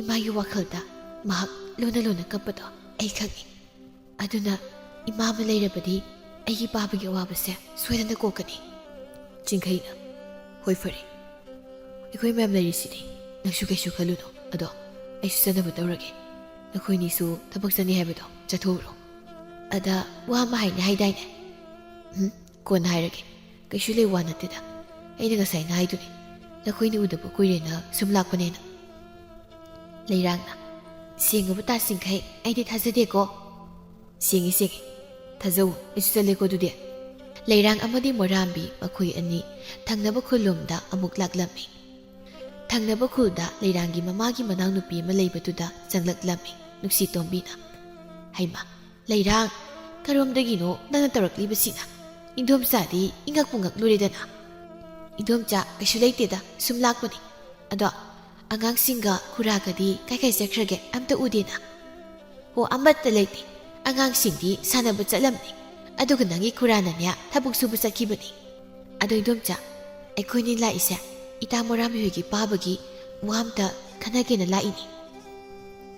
ꯏꯃꯥꯒꯤ ꯋꯥꯈꯜꯗ ꯃꯍꯥꯛ ꯂꯣꯟꯅ ꯂꯣꯟꯅ ꯀꯞꯄꯗꯣ ꯑꯩ ꯈꯪꯏ꯫ ꯑꯗꯨꯅ ꯏꯃꯥ ꯑꯃ ꯂꯩꯔꯕꯗꯤ ꯑꯩꯒꯤ ꯄꯥꯕꯒꯤ ꯑꯋꯥꯕꯁꯦ ꯁꯣꯏꯗꯅ ꯀꯣꯛꯀꯅꯤ꯫ ꯆꯤꯡꯈꯩꯅ, "ꯍꯣꯏ, ꯐꯔꯦ, ꯑꯩꯈꯣꯏ ꯃꯌꯥꯝ ꯂꯩꯔꯤꯁꯤꯗꯤ, ꯅꯪꯁꯨ ꯀꯩꯁꯨ ꯈꯜꯂꯨꯅꯨ꯫ ꯑꯗꯣ ꯑꯩꯁꯨ ꯆꯠꯅꯕ ꯇꯧꯔꯒꯦ꯫ ꯅꯈꯣꯏꯅꯤꯁꯨ ꯊꯕꯛ ꯆꯠꯅꯤ ꯍꯥꯏꯕꯗꯣ ꯆꯠꯊꯣꯛꯎꯔꯣ꯫ ꯑꯗ ꯋꯥ ꯑꯃ ꯍꯥꯏꯅꯤ ꯍꯥꯏꯗꯥꯏꯅꯦ?" "ꯎꯝ, ꯀꯣꯟꯅ ꯍꯥꯏꯔꯒꯦ꯫ ꯀꯩꯁꯨ ꯂꯩ ꯋꯥ ꯅꯠꯇꯦꯗ꯫ ꯑꯩꯅ ꯉꯁꯥꯏꯅ ꯍꯥꯏꯗꯨꯅꯤ, ꯅꯈꯣꯏꯅꯤ ꯎꯗꯕ ꯀꯨꯏꯔꯦꯅ ꯁꯨꯝ ꯂꯥꯛꯄꯅꯦꯅ꯫" ꯂꯩꯔꯥꯡꯅ, "ꯁꯦꯡꯉꯕ ꯇꯥ ꯆꯤꯡꯈꯩ? ꯑꯩꯗꯤ ꯊꯥꯖꯗꯦꯀꯣ꯫" "ꯁꯦꯡꯉꯤ, ꯁꯦꯡꯉꯤ꯫ ꯊꯥꯖꯧ, ꯑꯩꯁꯨ ꯆꯠꯂꯦꯀꯣ ꯑꯗꯨꯗꯤ꯫" ꯂꯩꯔꯥꯡ ꯑꯃꯗꯤ ꯃꯣꯔꯥꯝꯕꯤ ꯃꯈꯣꯏ ꯑꯅꯤ ꯊꯪꯅꯕ ꯈꯨꯜꯂꯣꯝꯗ ꯑꯃꯨꯛ ꯂꯥꯛꯂꯝꯃꯤ꯫ ꯊꯪꯅꯕ ꯈꯨꯜꯗ ꯂꯩꯔꯥꯡꯒꯤ ꯃꯃꯥꯒꯤ ꯃꯅꯥꯎꯅꯨꯄꯤ ꯑꯃ ꯂꯩꯕꯗꯨꯗ ꯆꯪꯂꯛꯂꯝꯃꯤ ꯅꯨꯡꯁꯤꯇꯣꯝꯕꯤꯅ꯫ "ꯍꯩꯃꯥ, ꯂꯩꯔꯥꯡ, ꯀꯔꯣꯝꯗꯒꯤꯅꯣ ꯅꯪꯅ ꯇꯧꯔꯛꯂꯤꯕꯁꯤꯅ? ꯏꯟꯗꯣꯝꯆꯥꯗꯤ ꯏꯉꯛꯄꯨ ꯉꯛꯂꯨꯔꯦꯗꯅ꯫" "ꯏꯟꯗꯣꯝꯆꯥ, ꯀꯩꯁꯨ ꯂꯩꯇꯦꯗ, ꯁꯨꯝ ꯂꯥꯛꯄꯅꯤ꯫ ꯑꯗꯣ ꯑꯉꯥꯡꯁꯤꯡꯒ ꯈꯨꯔꯥꯒꯗꯤ ꯀꯥꯏ ꯀꯥꯏ ꯆꯠꯈ꯭ꯔꯒꯦ? ꯑꯝꯇ ꯎꯗꯦꯅ꯫" "ꯑꯣ, ꯑꯃꯠꯇ ꯂꯩꯇꯦ꯫ ꯑꯉꯥꯡꯁꯤꯡꯗꯤ ꯁꯥꯟꯅꯕ ꯆꯠꯂꯝꯅꯤ꯫ ꯑꯗꯨꯒ ꯅꯪꯒꯤ ꯈꯨꯔꯥꯅꯅꯦ ꯊꯕꯛ ꯁꯨꯕ ꯆꯠꯈꯤꯕꯅꯤ꯫ ꯑꯗꯣ ꯏꯟꯗꯣꯝꯆꯥ, ꯑꯩꯈꯣꯏꯅꯤ ꯂꯥꯛꯏꯁꯦ ꯏꯇꯥ ꯃꯣꯔꯥꯝꯕꯤ ꯍꯣꯏꯒꯤ ꯄꯥꯕꯒꯤ ꯋꯥ ꯑꯝꯇ ꯈꯟꯅꯒꯦꯅ ꯂꯥꯛꯏꯅꯤ꯫"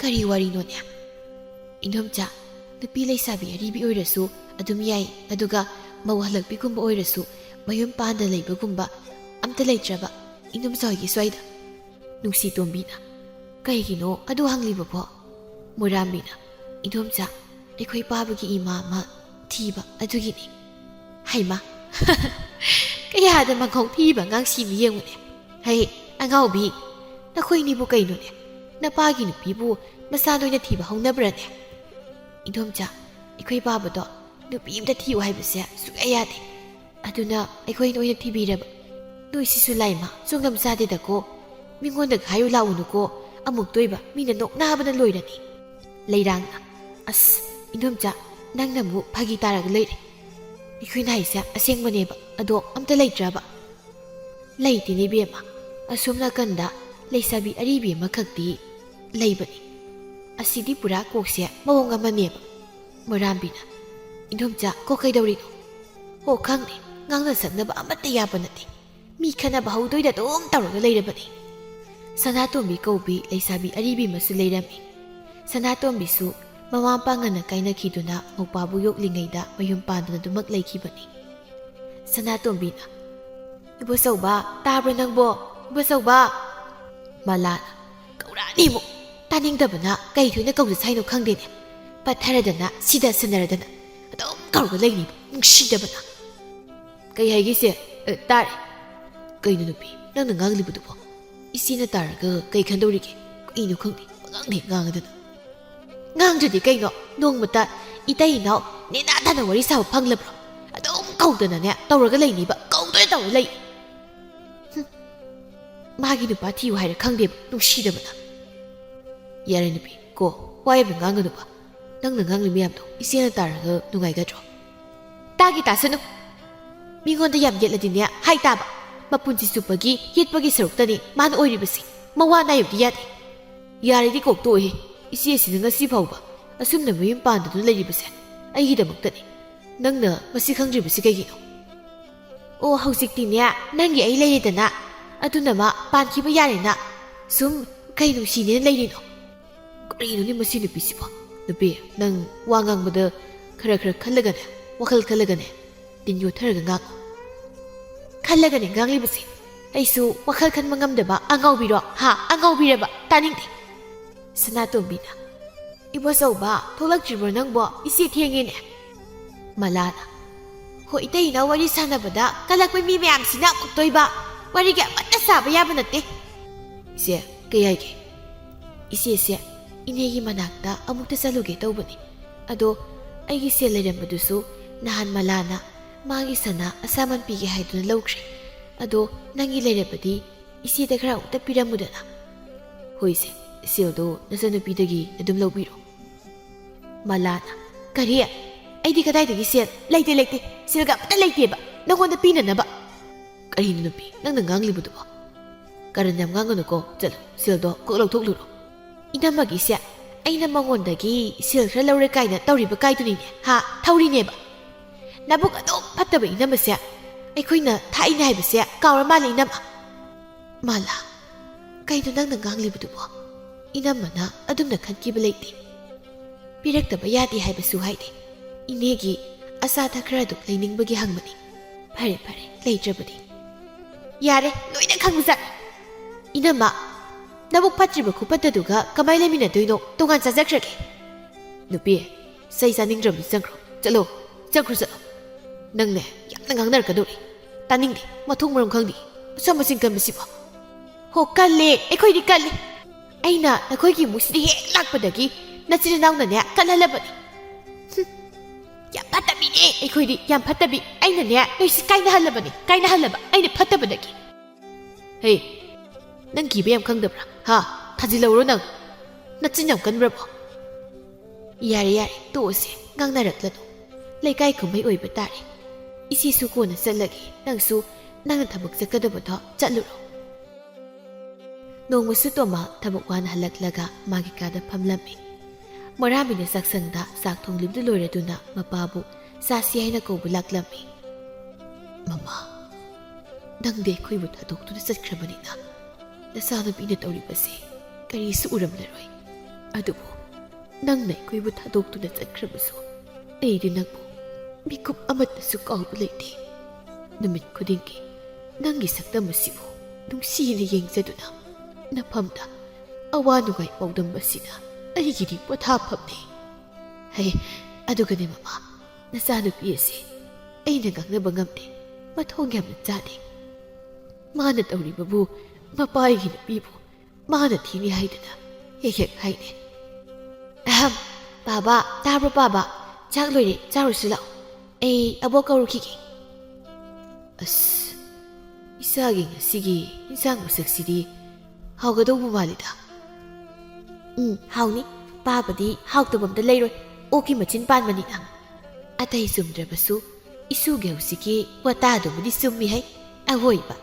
"ꯀꯔꯤ ꯋꯥꯔꯤꯅꯣꯅꯦ?" "ꯏꯟꯗꯣꯝꯆꯥ, ꯅꯨꯄꯤ ꯂꯩꯁꯥꯕꯤ ꯑꯔꯤꯕꯤ ꯑꯣꯏꯔꯁꯨ ꯑꯗꯨꯝ ꯌꯥꯏ, ꯑꯗꯨꯒ ꯃꯧ ꯍꯜꯂꯛꯄꯤꯒꯨꯝꯕ ꯑꯣꯏꯔꯁꯨ ꯃꯌꯨꯝ ꯄꯥꯟꯗ ꯂꯩꯕꯒꯨꯝꯕ ꯑꯝꯇ ꯂꯩꯇ꯭ꯔꯕ ꯏꯟꯗꯣꯝꯆꯥ ꯍꯣꯏꯒꯤ ꯁ꯭ꯋꯥꯏꯗ?" ꯅꯨꯡꯁꯤꯇꯣꯝꯕꯤꯅ, "ꯀꯩꯒꯤꯅꯣ ꯑꯗꯨ ꯍꯪꯂꯤꯕꯕꯣ?" ꯃꯣꯔꯥꯝꯕꯤꯅ, "ꯏꯟꯗꯣꯝꯆꯥ, ꯑꯩꯈꯣꯏ ꯄꯥꯕꯒꯤ ꯏꯃꯥ ꯑꯃ ꯊꯤꯕ ꯑꯗꯨꯒꯤꯅꯤ꯫" "ꯍꯩꯃꯥ, ꯀꯌꯥꯗ ꯃꯈꯣꯡ ꯄꯤꯛꯏꯕ ꯑꯉꯥꯡ ꯁꯤꯃꯤ ꯌꯦꯡꯉꯨꯅꯦ꯫ ꯍꯩ, ꯑꯉꯥꯎꯕꯤ, ꯅꯈꯣꯏꯅꯤꯕꯨ ꯀꯩꯅꯣꯅꯦ? ꯅꯄꯥꯒꯤ ꯅꯨꯄꯤꯕꯨ ꯃꯆꯥ ꯅꯣꯏꯅ ꯊꯤꯕ ꯍꯧꯅꯕ꯭ꯔꯅꯦ?" "ꯏꯟꯗꯣꯝꯆꯥ, ꯑꯩꯈꯣꯏ ꯄꯥꯕꯗꯣ ꯅꯨꯄꯤ ꯑꯝꯇ ꯊꯤꯌꯨ ꯍꯥꯏꯕꯁꯦ ꯁꯨꯛꯌꯥ ꯌꯥꯗꯦ꯫ ꯑꯗꯨꯅ ꯑꯩꯈꯣꯏꯅ ꯑꯣꯏꯅ ꯊꯤꯕꯤꯔꯕ꯫ ꯅꯣꯏꯁꯤꯁꯨ ꯂꯥꯏꯃ ꯆꯣꯡꯗꯝ ꯆꯥꯗꯦꯗꯀꯣ꯫ ꯃꯤꯉꯣꯟꯗꯒ ꯍꯥꯏꯌꯨ ꯂꯥꯛꯎꯅꯨꯀꯣ, ꯑꯃꯨꯛꯇꯣꯏꯕ ꯃꯤꯅ ꯅꯣꯛꯅꯕꯅ ꯂꯣꯏꯔꯅꯤ꯫" ꯂꯩꯔꯥꯡꯅ, "ꯑꯁ, ꯏꯟꯗꯣꯝꯆꯥ, ꯅꯪꯅ ꯑꯃꯨꯛ ꯐꯥꯒꯤ ꯇꯥꯔꯒ ꯂꯩꯔꯦ꯫ ꯑꯩꯈꯣꯏꯅ ꯍꯥꯏꯁꯦ ꯑꯁꯦꯡꯕꯅꯦꯕ, ꯑꯗꯣ ꯑꯝꯇ ꯂꯩꯇ꯭ꯔꯕ?" "ꯂꯩꯇꯦꯅꯦ ꯏꯕꯦꯝꯃ, ꯑꯁꯣꯝ ꯅꯥꯀꯟꯗ ꯂꯩꯁꯥꯕꯤ ꯑꯔꯤꯕꯤ ꯑꯃꯈꯛꯇꯤ ꯂꯩꯕꯅꯤ꯫ ꯑꯁꯤꯗꯤ ꯄꯨꯔꯥ ꯀꯣꯛꯁꯦ ꯃꯑꯣꯡ ꯑꯃꯅꯦꯕ꯫" ꯃꯣꯔꯥꯝꯕꯤꯅ, "ꯏꯟꯗꯣꯝꯆꯥ, ꯀꯣꯛ ꯀꯩꯗꯧꯔꯤꯅꯣ?" "ꯑꯣ, ꯈꯪꯗꯦ, ꯉꯥꯡꯅ ꯁꯛꯅꯕ ꯑꯃꯠꯇ ꯌꯥꯕ ꯅꯠꯇꯦ꯫ ꯃꯤ ꯈꯠꯅꯕ ꯍꯧꯗꯣꯏꯗ ꯑꯗꯨꯝ ꯇꯧꯔꯒ ꯂꯩꯔꯕꯅꯤ꯫" ꯁꯅꯥꯇꯣꯝꯕꯤ ꯀꯧꯕꯤ ꯂꯩꯁꯥꯕꯤ ꯑꯔꯤꯕꯤ ꯑꯃꯁꯨ ꯂꯩꯔꯝꯃꯤ꯫ ꯁꯅꯥꯇꯣꯝꯕꯤꯁꯨ ꯃꯃꯥ ꯃꯄꯥ ꯉꯟꯅ ꯀꯥꯏꯅꯈꯤꯗꯨꯅ ꯃꯧꯄꯥꯕꯨ ꯌꯣꯛꯂꯤꯉꯩꯗ ꯃꯌꯨꯝ ꯄꯥꯟꯗꯨꯅ ꯑꯗꯨꯃꯛ ꯂꯩꯈꯤꯕꯅꯤ꯫ ꯁꯅꯥꯇꯣꯝꯕꯤꯅ, ꯏꯕꯣꯆꯧꯕ, ꯇꯥꯕ꯭ꯔꯣ ꯅꯪꯕꯣ? ꯏꯕꯣꯆꯧꯕ! ꯃꯂꯥꯅ, "ꯀꯧꯔꯛꯑꯅꯤ ꯑꯃꯨꯛ꯫ ꯇꯥꯅꯤꯡꯗꯕꯅ ꯀꯩ ꯊꯣꯏꯅ ꯀꯧꯖ ꯁꯥꯏꯅꯣ ꯈꯪꯗꯦꯅꯦ꯫ ꯄꯠꯊꯔꯗꯅ, ꯁꯤꯗ ꯁꯟꯅꯔꯗꯅ ꯑꯗꯨꯝ ꯀꯧꯔꯒ ꯂꯩꯅꯤꯕ, ꯅꯨꯡꯁꯤꯗꯕꯅ꯫" "ꯀꯩ ꯍꯥꯏꯒꯦ ꯏꯆꯦ? ꯑ, ꯇꯥꯔꯦ꯫" "ꯀꯩꯅꯣ ꯅꯨꯄꯤ, ꯅꯪꯅ ꯉꯥꯡꯂꯤꯕꯗꯨꯕꯣ? ꯏꯆꯦꯅ ꯇꯥꯔꯒ ꯀꯩ ꯈꯟꯗꯧꯔꯤꯒꯦ? ꯀꯩꯅꯣ ꯈꯪꯗꯦ, ꯄꯉꯥꯡꯗ ꯍꯦꯛ ꯉꯥꯡꯉꯗꯅ꯫" "ꯉꯥꯡꯗ꯭ꯔꯗꯤ ꯀꯩꯅꯣ? ꯅꯣꯡꯃꯇ ꯏꯇꯩ ꯏꯅꯥꯎ ꯅꯦꯅꯥ ꯇꯥꯅ ꯋꯥꯔꯤ ꯁꯥꯕ ꯐꯪꯂꯕ꯭ꯔꯣ? ꯑꯗꯨꯝ ꯀꯧꯗꯅꯅꯦ ꯇꯧꯔꯒ ꯂꯩꯅꯤꯕ, ꯀꯧꯗꯣꯏ ꯇꯧꯔ ꯂꯩ꯫" ꯍꯨꯝ꯫ "ꯃꯥꯒꯤ ꯅꯨꯄꯥ ꯊꯤꯌꯨ ꯍꯥꯏꯔ ꯈꯪꯗꯦꯕ, ꯅꯨꯡꯁꯤꯗꯕꯅ꯫" "ꯌꯥꯔꯦ ꯅꯨꯄꯤ, ꯀꯣ, ꯋꯥ ꯌꯥꯝꯅ ꯉꯥꯡꯒꯅꯨꯕ꯫ ꯅꯪꯅ ꯉꯥꯡꯂꯤ ꯃꯌꯥꯝꯗꯣ ꯏꯆꯦꯅ ꯇꯥꯔꯒ ꯅꯨꯡꯉꯥꯏꯒꯗ꯭ꯔꯣ?" "ꯇꯥꯒꯦ ꯇꯥꯁꯅꯨ꯫ ꯃꯤꯉꯣꯟꯗ ꯌꯥꯝ ꯌꯦꯠꯂꯗꯤꯅꯦ ꯍꯥꯏ ꯇꯥꯕ꯫ ꯃꯄꯨꯟꯁꯤ ꯆꯨꯞꯄꯒꯤ ꯌꯦꯠꯄꯒꯤ ꯁꯔꯨꯛꯇꯅꯤ ꯃꯥꯅ ꯑꯣꯏꯔꯤꯕꯁꯤ꯫ ꯃꯋꯥ ꯅꯥꯏꯌꯨꯗꯤ ꯌꯥꯗꯦ꯫" "ꯌꯥꯔꯦꯗꯤ ꯀꯣꯛ ꯇꯣꯛꯑꯦ꯫ ꯏꯆꯦꯁꯤꯅ ꯉꯁꯤ ꯐꯥꯎꯕ ꯑꯁꯨꯝꯅ ꯃꯌꯨꯝ ꯄꯥꯟꯗꯗꯨꯅ ꯂꯩꯔꯤꯕꯁꯦ ꯑꯩꯒꯤꯗꯃꯛꯇꯅꯤ꯫ ꯅꯪꯅ ꯃꯁꯤ ꯈꯪꯗ꯭ꯔꯤꯕꯁꯤ ꯀꯩꯒꯤꯅꯣ?" "ꯑꯣ, ꯍꯧꯖꯤꯛꯇꯤꯅꯦ ꯅꯪꯒꯤ ꯑꯩ ꯂꯩꯔꯦꯗꯅ꯫ ꯑꯗꯨꯅ ꯃꯥ ꯄꯥꯟꯈꯤꯕ ꯌꯥꯔꯦꯅ ꯁꯨꯝ ꯀꯩ ꯅꯨꯡꯁꯤꯅꯦꯅ ꯂꯩꯔꯤꯅꯣ?" "ꯀꯔꯤꯅꯣꯅꯦ ꯃꯁꯤ ꯅꯨꯄꯤꯁꯤꯕꯣ? ꯅꯨꯄꯤ, ꯅꯪ ꯋꯥ ꯉꯥꯡꯕꯗ ꯈꯔ ꯈꯔ ꯈꯜꯂꯒꯅꯦ, ꯋꯥꯈꯜ ꯈꯜꯂꯒꯅꯦ, ꯇꯤꯟ ꯌꯣꯠꯊꯔꯒ ꯉꯥꯡꯉꯨ꯫" "ꯈꯜꯂꯒꯅꯦ ꯉꯥꯡꯂꯤꯕꯁꯦ꯫ ꯑꯩꯁꯨ ꯋꯥꯈꯜ ꯈꯟꯕ ꯉꯝꯗꯕ ꯑꯉꯥꯎꯕꯤꯔꯣ? ꯍꯥ? ꯑꯉꯥꯎꯕꯤꯔꯕ? ꯇꯥꯅꯤꯡꯗꯦ꯫" ꯁꯅꯥꯇꯣꯝꯕꯤꯅ, "ꯏꯕꯣꯆꯧꯕ, ꯊꯣꯛꯂꯛꯇ꯭ꯔꯤꯕ꯭ꯔꯣ ꯅꯪꯕꯣ? ꯏꯆꯦ ꯊꯦꯡꯉꯦꯅꯦ꯫" ꯃꯂꯥꯅ, "ꯍꯣ, ꯏꯇꯩ ꯏꯅꯥꯎ ꯋꯥꯔꯤ ꯁꯥꯟꯅꯕꯗ ꯀꯜꯂꯛꯄ ꯃꯤ ꯃꯌꯥꯝꯁꯤꯅ ꯑꯃꯨꯛꯇꯣꯏꯕ꯫ ꯋꯥꯔꯤꯒ ꯑꯃꯠꯇ ꯁꯥꯕ ꯌꯥꯕ ꯅꯠꯇꯦ꯫" "ꯏꯆꯦ, ꯀꯩ ꯍꯥꯏꯒꯦ?" "ꯏꯆꯦꯁꯦ, ꯏꯅꯦꯒꯤ ꯃꯅꯥꯛꯇ ꯑꯃꯨꯛꯇ ꯆꯠꯂꯨꯒꯦ ꯇꯧꯕꯅꯤ꯫ ꯑꯗꯣ ꯑꯩꯒꯤ ꯁꯦꯜ ꯂꯩꯔꯝꯕꯗꯨꯁꯨ ꯅꯍꯥꯟ ꯃꯂꯥꯅ ꯃꯥꯒꯤ ꯁꯅꯥ ꯑꯁꯥꯃꯟ ꯄꯤꯒꯦ ꯍꯥꯏꯗꯨꯅ ꯂꯧꯈ꯭ꯔꯦ꯫ ꯑꯗꯣ ꯅꯪꯒꯤ ꯂꯩꯔꯕꯗꯤ ꯏꯆꯦꯗ ꯈꯔ ꯑꯃꯨꯛꯇ ꯄꯤꯔꯝꯃꯨꯗꯅ꯫" "ꯍꯣꯏꯁꯦ, ꯁꯦꯜꯗꯣ ꯅꯆꯟꯅꯨꯄꯤꯗꯒꯤ ꯑꯗꯨꯝ ꯂꯧꯕꯤꯔꯣ꯫" ꯃꯂꯥꯅ, "ꯀꯔꯤ? ꯑꯩꯗꯤ ꯀꯗꯥꯏꯗꯒꯤ ꯁꯦꯜ? ꯂꯩꯇꯦ, ꯂꯩꯇꯦ꯫ ꯁꯦꯜꯒ ꯑꯃꯠꯇ ꯂꯩꯇꯦꯕ ꯅꯪꯉꯣꯟꯗ ꯄꯤꯅꯅꯕ꯫" "ꯀꯔꯤꯅꯣ ꯅꯨꯄꯤ, ꯅꯪꯅ ꯉꯥꯡꯂꯤꯕꯗꯨꯕꯣ? ꯀꯔꯟ ꯌꯥꯝ ꯉꯥꯡꯒꯅꯨꯀꯣ꯫ ꯆꯠꯂꯣ, ꯁꯦꯜꯗꯣ ꯀꯣꯛ ꯂꯧꯊꯣꯛꯂꯨꯔꯣ꯫" "ꯏꯅꯝꯃꯒꯤꯁꯦ ꯑꯩꯅ ꯃꯉꯣꯟꯗꯒꯤ ꯁꯦꯜ ꯈꯔ ꯂꯧꯔꯦ ꯀꯥꯏꯅ ꯇꯧꯔꯤꯕ ꯀꯥꯏꯗꯨꯅꯤꯅꯦ, ꯍꯥ? ꯊꯧꯔꯤꯅꯦꯕ꯫ ꯅꯕꯨꯛ ꯑꯗꯨꯝ ꯐꯠꯇꯕ ꯏꯅꯝꯃꯁꯦ ꯑꯩꯈꯣꯏꯅ ꯊꯥꯛꯏꯅꯦ ꯍꯥꯏꯕꯁꯦ ꯀꯥꯎꯔ ꯃꯥꯜꯂꯦ ꯏꯅꯝꯃ꯫" "ꯃꯥꯂꯥ, ꯀꯩꯅꯣ ꯅꯪꯅ ꯉꯥꯡꯂꯤꯕꯗꯨꯕꯣ? ꯏꯅꯝꯃꯅ ꯑꯗꯨꯝꯅ ꯈꯟꯈꯤꯕ ꯂꯩꯇꯦ꯫ ꯄꯤꯔꯛꯇꯕ ꯌꯥꯗꯦ ꯍꯥꯏꯕꯁꯨ ꯍꯥꯏꯗꯦ꯫ ꯏꯅꯦꯒꯤ ꯑꯆꯥ ꯑꯊꯛ ꯈꯔꯗꯨ ꯂꯩꯅꯤꯡꯕꯒꯤ ꯍꯪꯕꯅꯤ꯫ ꯐꯔꯦ, ꯐꯔꯦ, ꯂꯩꯇ꯭ꯔꯕꯗꯤ꯫ ꯌꯥꯔꯦ, ꯂꯣꯏꯅ ꯈꯪꯖꯔꯦ꯫ ꯏꯅꯝꯃ, ꯅꯕꯨꯛ ꯐꯠꯇ꯭ꯔꯤꯕ ꯈꯨꯐꯠꯇꯗꯨꯒ ꯀꯃꯥꯏ ꯂꯩꯃꯤꯟꯅꯗꯣꯏꯅꯣ? ꯇꯣꯉꯥꯟ ꯆꯥꯖꯈ꯭ꯔꯒꯦ꯫ ꯅꯨꯄꯤ, ꯆꯩ ꯆꯥꯅꯤꯡꯗ꯭ꯔꯕꯗꯤ ꯆꯪꯈ꯭ꯔꯣ꯫ ꯆꯠꯂꯣ, ꯆꯪꯈ꯭ꯔꯣ, ꯆꯠꯂꯣ꯫ ꯅꯪꯅꯦ, ꯌꯥꯝꯅ ꯉꯥꯡꯅꯔꯛꯀꯗꯧꯔꯤ꯫ ꯇꯥꯅꯤꯡꯗꯦ, ꯃꯊꯣꯡ ꯃꯔꯝ ꯈꯪꯗꯦ꯫ ꯑꯁꯝ ꯑꯁꯤꯡ ꯀꯟꯕꯁꯤꯕꯣ꯫ ꯍꯣ, ꯀꯜꯂꯦ, ꯑꯩꯈꯣꯏꯗꯤ ꯀꯜꯂꯦ꯫ ꯑꯩꯅ ꯅꯈꯣꯏꯒꯤ ꯏꯃꯨꯡꯁꯤꯗ ꯍꯦꯛ ꯂꯥꯛꯄꯗꯒꯤ ꯅꯆꯤꯟ ꯅꯅꯥꯎꯅꯅꯦ ꯀꯜꯍꯜꯂꯕꯅꯤ꯫ ꯍꯨꯝ, ꯌꯥꯝ ꯐꯠꯇꯕꯤꯅꯦ ꯑꯩꯈꯣꯏꯗꯤ, ꯌꯥꯝ ꯐꯠꯇꯕꯤ꯫ ꯑꯩꯅꯅꯦ ꯅꯣꯏꯁꯤ ꯀꯥꯏꯅꯍꯜꯂꯕꯅꯤ, ꯀꯥꯏꯅꯍꯜꯂꯕ ꯑꯩꯅ ꯐꯠꯇꯕꯗꯒꯤ꯫ ꯍꯦ, ꯅꯪ ꯀꯤꯕ ꯌꯥꯝ ꯈꯪꯗꯕ꯭ꯔꯥ? ꯍꯥ? ꯊꯥꯖꯤꯜꯂꯧꯔꯣ ꯅꯪ? ꯅꯆꯤꯟ ꯌꯥꯝ ꯀꯟꯕ꯭ꯔꯕꯣ? ꯌꯥꯔꯦ, ꯌꯥꯔꯦ, ꯇꯣꯛꯑꯁꯦ, ꯉꯥꯡꯅꯔꯛꯂꯅꯨ꯫ ꯂꯩꯀꯥꯏ ꯀꯨꯝꯍꯩ ꯑꯣꯏꯕ ꯇꯥꯔꯦ꯫ ꯏꯆꯦꯁꯨ ꯀꯣꯟꯅ ꯆꯠꯂꯒꯦ, ꯅꯪꯁꯨ ꯅꯪꯅ ꯊꯕꯛ ꯆꯠꯀꯗꯕꯗꯣ ꯆꯠꯂꯨꯔꯣ꯫ ꯅꯣꯡꯃꯁꯨ ꯇꯣꯃꯥ ꯊꯕꯛ ꯋꯥꯅ ꯍꯜꯂꯛꯂꯒ ꯃꯥꯒꯤ ꯀꯥꯗ ꯐꯝꯂꯝꯃꯤ꯫ ꯃꯣꯔꯥꯃꯤꯅ ꯆꯥꯛꯁꯪꯗ ꯆꯥꯛ ꯊꯣꯡꯂꯤꯕꯗꯨ ꯂꯣꯏꯔꯗꯨꯅ ꯃꯄꯥꯕꯨ ꯆꯥꯁꯤ ꯍꯥꯏꯅ ꯀꯧꯕ ꯂꯥꯛꯂꯝꯃꯤ꯫ "ꯃꯃꯥ, ꯅꯪꯗꯤ ꯑꯩꯈꯣꯏꯕꯨ ꯊꯥꯗꯣꯛꯇꯨꯅ ꯆꯠꯈ꯭ꯔꯕꯅꯤꯅ ꯅꯆꯥꯅꯨꯄꯤꯅ ꯇꯧꯔꯤꯕꯁꯦ ꯀꯔꯤꯁꯨ ꯎꯔꯝꯂꯔꯣꯏ꯫ ꯑꯗꯨꯕꯨ ꯅꯪꯅ ꯑꯩꯈꯣꯏꯕꯨ ꯊꯥꯗꯣꯛꯇꯨꯅ ꯆꯠꯈ꯭ꯔꯕꯁꯨ ꯑꯩꯗꯤ ꯅꯪꯕꯨ ꯃꯤꯀꯨꯞ ꯑꯃꯠꯇꯁꯨ ꯀꯥꯎꯕ ꯂꯩꯇꯦ꯫ ꯅꯨꯃꯤꯠ ꯈꯨꯗꯤꯡꯒꯤ ꯅꯪꯒꯤ ꯁꯛꯇꯝ ꯑꯁꯤꯕꯨ ꯅꯨꯡꯁꯤꯅ ꯌꯦꯡꯖꯗꯨꯅ ꯅꯐꯝꯗ ꯑꯋꯥ ꯅꯨꯡꯉꯥꯏ ꯄꯥꯎꯗꯝꯕꯁꯤꯅ ꯑꯩꯒꯤꯗꯤ ꯄꯣꯊꯥꯐꯝꯅꯤ꯫ ꯍꯩ, ꯑꯗꯨꯒꯅꯦ ꯃꯃꯥ, ꯅꯆꯥꯅꯨꯄꯤ ꯑꯁꯤ ꯑꯩꯅ ꯉꯥꯡꯅꯕ ꯉꯝꯗꯦ, ꯃꯊꯣꯡ ꯌꯥꯝꯅ ꯆꯥꯗꯦ꯫ ꯃꯥꯅ ꯇꯧꯔꯤꯕꯕꯨ ꯃꯄꯥꯒꯤ ꯅꯨꯄꯤꯕꯨ ꯃꯥꯅ ꯊꯤꯅꯤ ꯍꯥꯏꯗꯨꯅ ꯍꯦꯛ ꯍꯦꯛ ꯍꯥꯏꯅꯦ꯫ ꯑꯍꯝ, ꯄꯥꯕ, ꯇꯥꯕ꯭ꯔꯣ ꯄꯥꯕ? ꯆꯥꯛ ꯂꯣꯏꯔꯦ, ꯆꯥꯔꯨꯁꯤ ꯂꯥꯛꯑꯣ꯫ ꯑꯩ ꯑꯕꯣꯛ ꯀꯧꯔꯨꯈꯤꯒꯦ꯫ ꯑꯁ, ꯏꯆꯥꯒꯤ ꯉꯁꯤꯒꯤ ꯏꯟꯁꯥꯡ ꯃꯁꯛꯁꯤꯗꯤ ꯍꯥꯎꯒꯗꯧꯕ ꯃꯥꯜꯂꯤꯗ꯫ ꯎꯝ, ꯍꯥꯎꯅꯤ꯫ ꯄꯥꯕꯗꯤ ꯍꯥꯎꯇꯕ ꯑꯝꯇ ꯂꯩꯔꯣꯏ꯫ ꯑꯣꯛꯀꯤ ꯃꯆꯤꯟ ꯄꯥꯟꯕꯅꯤꯅ꯫ ꯑꯇꯩ ꯆꯨꯝꯗ꯭ꯔꯕꯁꯨ ꯏꯁꯨꯒꯤ ꯍꯧꯖꯤꯛꯀꯤ ꯋꯥꯇꯥꯗꯨꯕꯨꯗꯤ ꯆꯨꯝꯃꯤ ꯍꯩ꯫ ꯑꯍꯣꯏꯕ꯫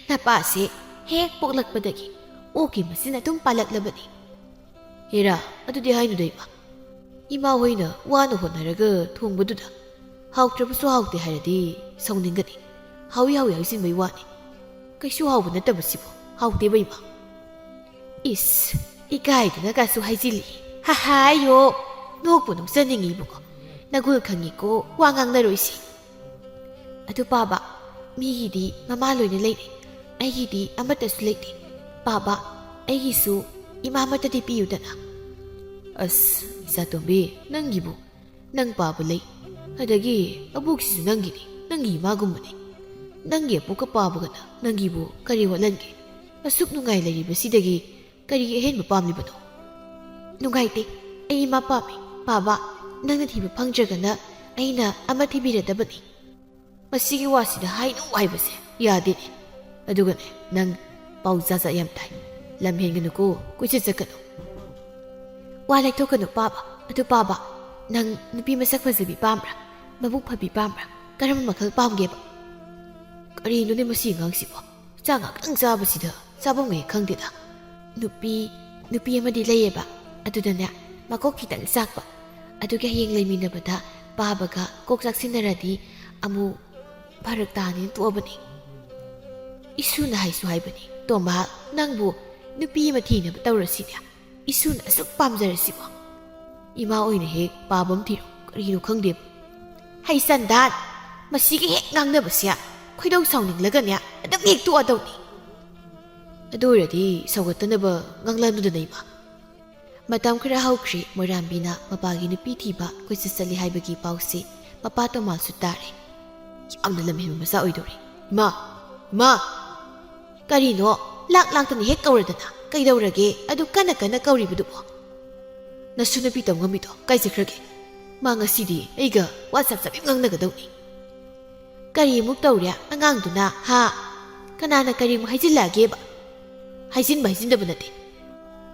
ꯅꯄꯥꯁꯦ ꯍꯦꯛ ꯄꯣꯛꯂꯛꯄꯗꯒꯤ ꯑꯣꯛꯀꯤ ꯃꯆꯤꯟ ꯑꯗꯨꯝ ꯄꯥꯜꯂꯛꯂꯕꯅꯤ꯫ ꯍꯦꯔꯥ, ꯑꯗꯨꯗꯤ ꯍꯥꯏꯅꯨꯗ ꯏꯃꯥ꯫ ꯏꯃꯥ ꯍꯣꯏꯅ ꯋꯥꯅ ꯍꯣꯠꯅꯔꯒ ꯊꯣꯡꯕꯗꯨꯗ ꯍꯥꯎꯇ꯭ꯔꯕꯁꯨ ꯍꯥꯎꯇꯦ ꯍꯥꯏꯔꯗꯤ ꯁꯥꯎꯅꯤꯡꯒꯅꯤ꯫ ꯍꯥꯎꯏ ꯍꯥꯎꯏ ꯍꯥꯏꯖꯤꯟꯕꯩ ꯋꯥꯅꯤ꯫ ꯀꯩꯁꯨ ꯍꯥꯎꯕ ꯅꯠꯇꯕꯁꯤꯕꯨ ꯍꯥꯎꯇꯦꯕ ꯏꯃꯥ꯫ ꯏꯁ, ꯏꯀꯥꯏꯗꯅꯒꯁꯨ ꯍꯥꯏꯖꯤꯜꯂꯤ꯫ ꯍꯥꯍꯥ, ꯑꯌꯣ, ꯅꯣꯛꯄꯨ ꯅꯣꯛꯆꯅꯤꯡꯉꯤꯕꯀꯣ꯫ ꯅꯒꯨꯜ ꯈꯪꯉꯤꯀꯣ, ꯋꯥ ꯉꯥꯡꯅꯔꯣꯏꯁꯤ꯫ ꯑꯗꯨ ꯄꯥꯕ, ꯃꯤꯒꯤꯗꯤ ꯃꯃꯥ ꯂꯣꯏꯅ ꯂꯩꯔꯦ, ꯑꯩꯒꯤꯗꯤ ꯑꯃꯠꯇꯁꯨ ꯂꯩꯇꯦ꯫ ꯄꯥꯕ, ꯑꯩꯒꯤꯁꯨ ꯏꯃꯥ ꯑꯃꯠꯇꯗꯤ ꯄꯤꯌꯨꯗꯅ꯫ ꯑꯁ, ꯏꯆꯥꯇꯣꯝꯕꯤ, ꯅꯪꯒꯤꯕꯨ ꯅꯪ ꯄꯥꯕ ꯂꯩ, ꯑꯗꯒꯤ ꯑꯕꯣꯛꯁꯤꯁꯨ ꯅꯪꯒꯤꯅꯤ, ꯅꯪꯒꯤ ꯏꯃꯥꯒꯨꯝꯕꯅꯤ꯫ ꯅꯪꯒꯤ ꯑꯄꯣꯛꯀ ꯄꯥꯕꯒꯅ ꯅꯪꯒꯤꯕꯨ ꯀꯔꯤ ꯋꯥꯠꯍꯟꯒꯦ? ꯑꯁꯨꯛ ꯅꯨꯡꯉꯥꯏ ꯂꯩꯔꯤꯕꯁꯤꯗꯒꯤ ꯀꯔꯤꯒꯤ ꯑꯍꯦꯟꯕ ꯄꯥꯝꯂꯤꯕꯅꯣ? ꯅꯨꯡꯉꯥꯏꯇꯦ, ꯑꯩ ꯏꯃꯥ ꯄꯥꯝꯃꯤ꯫ ꯄꯥꯕ, ꯅꯪꯅ ꯊꯤꯕ ꯐꯪꯗ꯭ꯔꯒꯅ ꯑꯩꯅ ꯑꯃ ꯊꯤꯕꯤꯔꯗꯕꯅꯤ꯫ ꯃꯁꯤꯒꯤ ꯋꯥꯁꯤꯗ ꯍꯥꯏꯅꯨ ꯍꯥꯏꯕꯁꯦ ꯌꯥꯗꯦꯅꯦ꯫ ꯑꯗꯨꯒꯅꯦ, ꯅꯪ ꯄꯥꯎ ꯖꯥꯠ ꯖꯥꯠ ꯌꯥꯝ ꯇꯥꯏ꯫ ꯂꯝ ꯍꯦꯟꯒꯅꯨꯀꯣ, ꯀꯣꯏꯆꯠ ꯆꯠꯀꯅꯨ꯫ ꯋꯥ ꯂꯩꯊꯣꯛꯀꯅꯨ ꯄꯥꯕ꯫ ꯑꯗꯨ ꯄꯥꯕ, ꯅꯪ ꯅꯨꯄꯤ ꯃꯁꯛ ꯐꯖꯕꯤ ꯄꯥꯝꯕ꯭ꯔꯥ? ꯃꯕꯨꯛ ꯐꯕꯤ ꯄꯥꯝꯕ꯭ꯔꯥ? ꯀꯔꯝꯕ ꯃꯈꯜ ꯄꯥꯝꯒꯦꯕ? ꯀꯔꯤꯅꯣꯅꯦ ꯃꯁꯤ ꯑꯉꯥꯡꯁꯤꯕꯣ? ꯆꯥꯛ ꯉꯥꯛꯇꯪ ꯆꯥꯕꯁꯤꯗ ꯆꯥꯐꯝꯒ ꯍꯦꯛ ꯈꯪꯗꯦꯗ꯫ ꯅꯨꯄꯤ, ꯅꯨꯄꯤ ꯑꯃꯗꯤ ꯂꯩꯌꯦꯕ, ꯑꯗꯨꯗꯅꯦ ꯃꯀꯣꯛ ꯈꯤꯇꯪ ꯆꯥꯛꯄ꯫ ꯑꯗꯨꯒꯤ ꯍꯌꯦꯡ ꯂꯩꯃꯤꯟꯅꯕꯗ ꯄꯥꯕꯒ ꯀꯣꯛ ꯆꯥꯛꯁꯤꯟꯅꯔꯗꯤ ꯑꯃꯨꯛ ꯐꯔꯛ ꯇꯥꯅꯤꯅ ꯇꯣꯛꯑꯕꯅꯤ꯫ ꯏꯁꯨꯅ ꯍꯥꯏꯁꯨ ꯍꯥꯏꯕꯅꯤ, "ꯇꯣꯝꯕ, ꯅꯪꯕꯨ ꯅꯨꯄꯤ ꯑꯃ ꯊꯤꯅꯕ ꯇꯧꯔꯁꯤꯅꯦ꯫ ꯏꯁꯨꯅ ꯑꯁꯨꯛ ꯄꯥꯝꯖꯔꯁꯤꯕꯣ?" ꯏꯃꯥ ꯑꯣꯏꯅ ꯍꯦꯛ ꯄꯥꯕ ꯑꯃ ꯊꯤꯔꯣ, ꯀꯔꯤꯅꯣ ꯈꯪꯗꯦꯕ꯫ ꯍꯩ ꯆꯟꯗꯥꯟ, ꯃꯁꯤꯒꯤ ꯍꯦꯛ ꯉꯥꯡꯅꯕꯁꯦ ꯈꯣꯏꯗꯧ ꯁꯥꯎꯅꯤꯡꯂꯒꯅꯦ ꯑꯗꯨꯝ ꯍꯦꯛ ꯇꯣꯛꯑꯗꯧꯅꯤ꯫ ꯑꯗꯨ ꯑꯣꯏꯔꯗꯤ ꯁꯧꯒꯠꯇꯅꯕ ꯉꯥꯡꯂꯅꯨꯗꯅ, ꯏꯃꯥ꯫ ꯃꯇꯝ ꯈꯔ ꯍꯧꯈ꯭ꯔꯦ, ꯃꯣꯏꯔꯥꯝꯕꯤꯅ ꯃꯄꯥꯒꯤ ꯅꯨꯄꯤ ꯊꯤꯕ ꯀꯣꯏꯆꯠ ꯆꯠꯂꯤ ꯍꯥꯏꯕꯒꯤ ꯄꯥꯎꯁꯤ ꯃꯄꯥ ꯇꯣꯃꯥꯜꯁꯨ ꯇꯥꯔꯦ꯫ ꯌꯥꯝꯅ ꯂꯝꯍꯦꯟꯕ ꯃꯆꯥ ꯑꯣꯏꯗꯧꯔꯤ꯫ ꯏꯃꯥ! ꯏꯃꯥ! ꯀꯔꯤꯅꯣ? ꯂꯥꯛ ꯂꯥꯛꯇꯅ ꯍꯦꯛ ꯀꯧꯔꯗꯅ꯫ ꯀꯩꯗꯧꯔꯒꯦ ꯑꯗꯨ ꯀꯟꯅ ꯀꯟꯅ ꯀꯧꯔꯤꯕꯗꯨꯕꯣ? ꯅꯁꯨ ꯅꯨꯄꯤ ꯇꯧ ꯉꯝꯃꯤꯗꯣ ꯀꯥꯏ ꯆꯠꯈ꯭ꯔꯒꯦ? ꯃꯥ ꯉꯁꯤꯗꯤ ꯑꯩꯒ ꯋꯥ ꯆꯞ ꯆꯞ ꯉꯥꯡꯅꯒꯗꯧꯅꯤ꯫ ꯀꯔꯤꯃꯨꯛ ꯇꯧꯔꯦ ꯑꯉꯥꯡꯗꯨꯅ, ꯍꯥ? ꯀꯅꯥꯅ ꯀꯔꯤꯃꯨꯛ ꯍꯥꯏꯖꯤꯜꯂꯛꯑꯒꯦꯕ? ꯍꯥꯏꯖꯤꯟꯕ ꯍꯥꯏꯖꯤꯟꯗꯕ ꯅꯠꯇꯦ꯫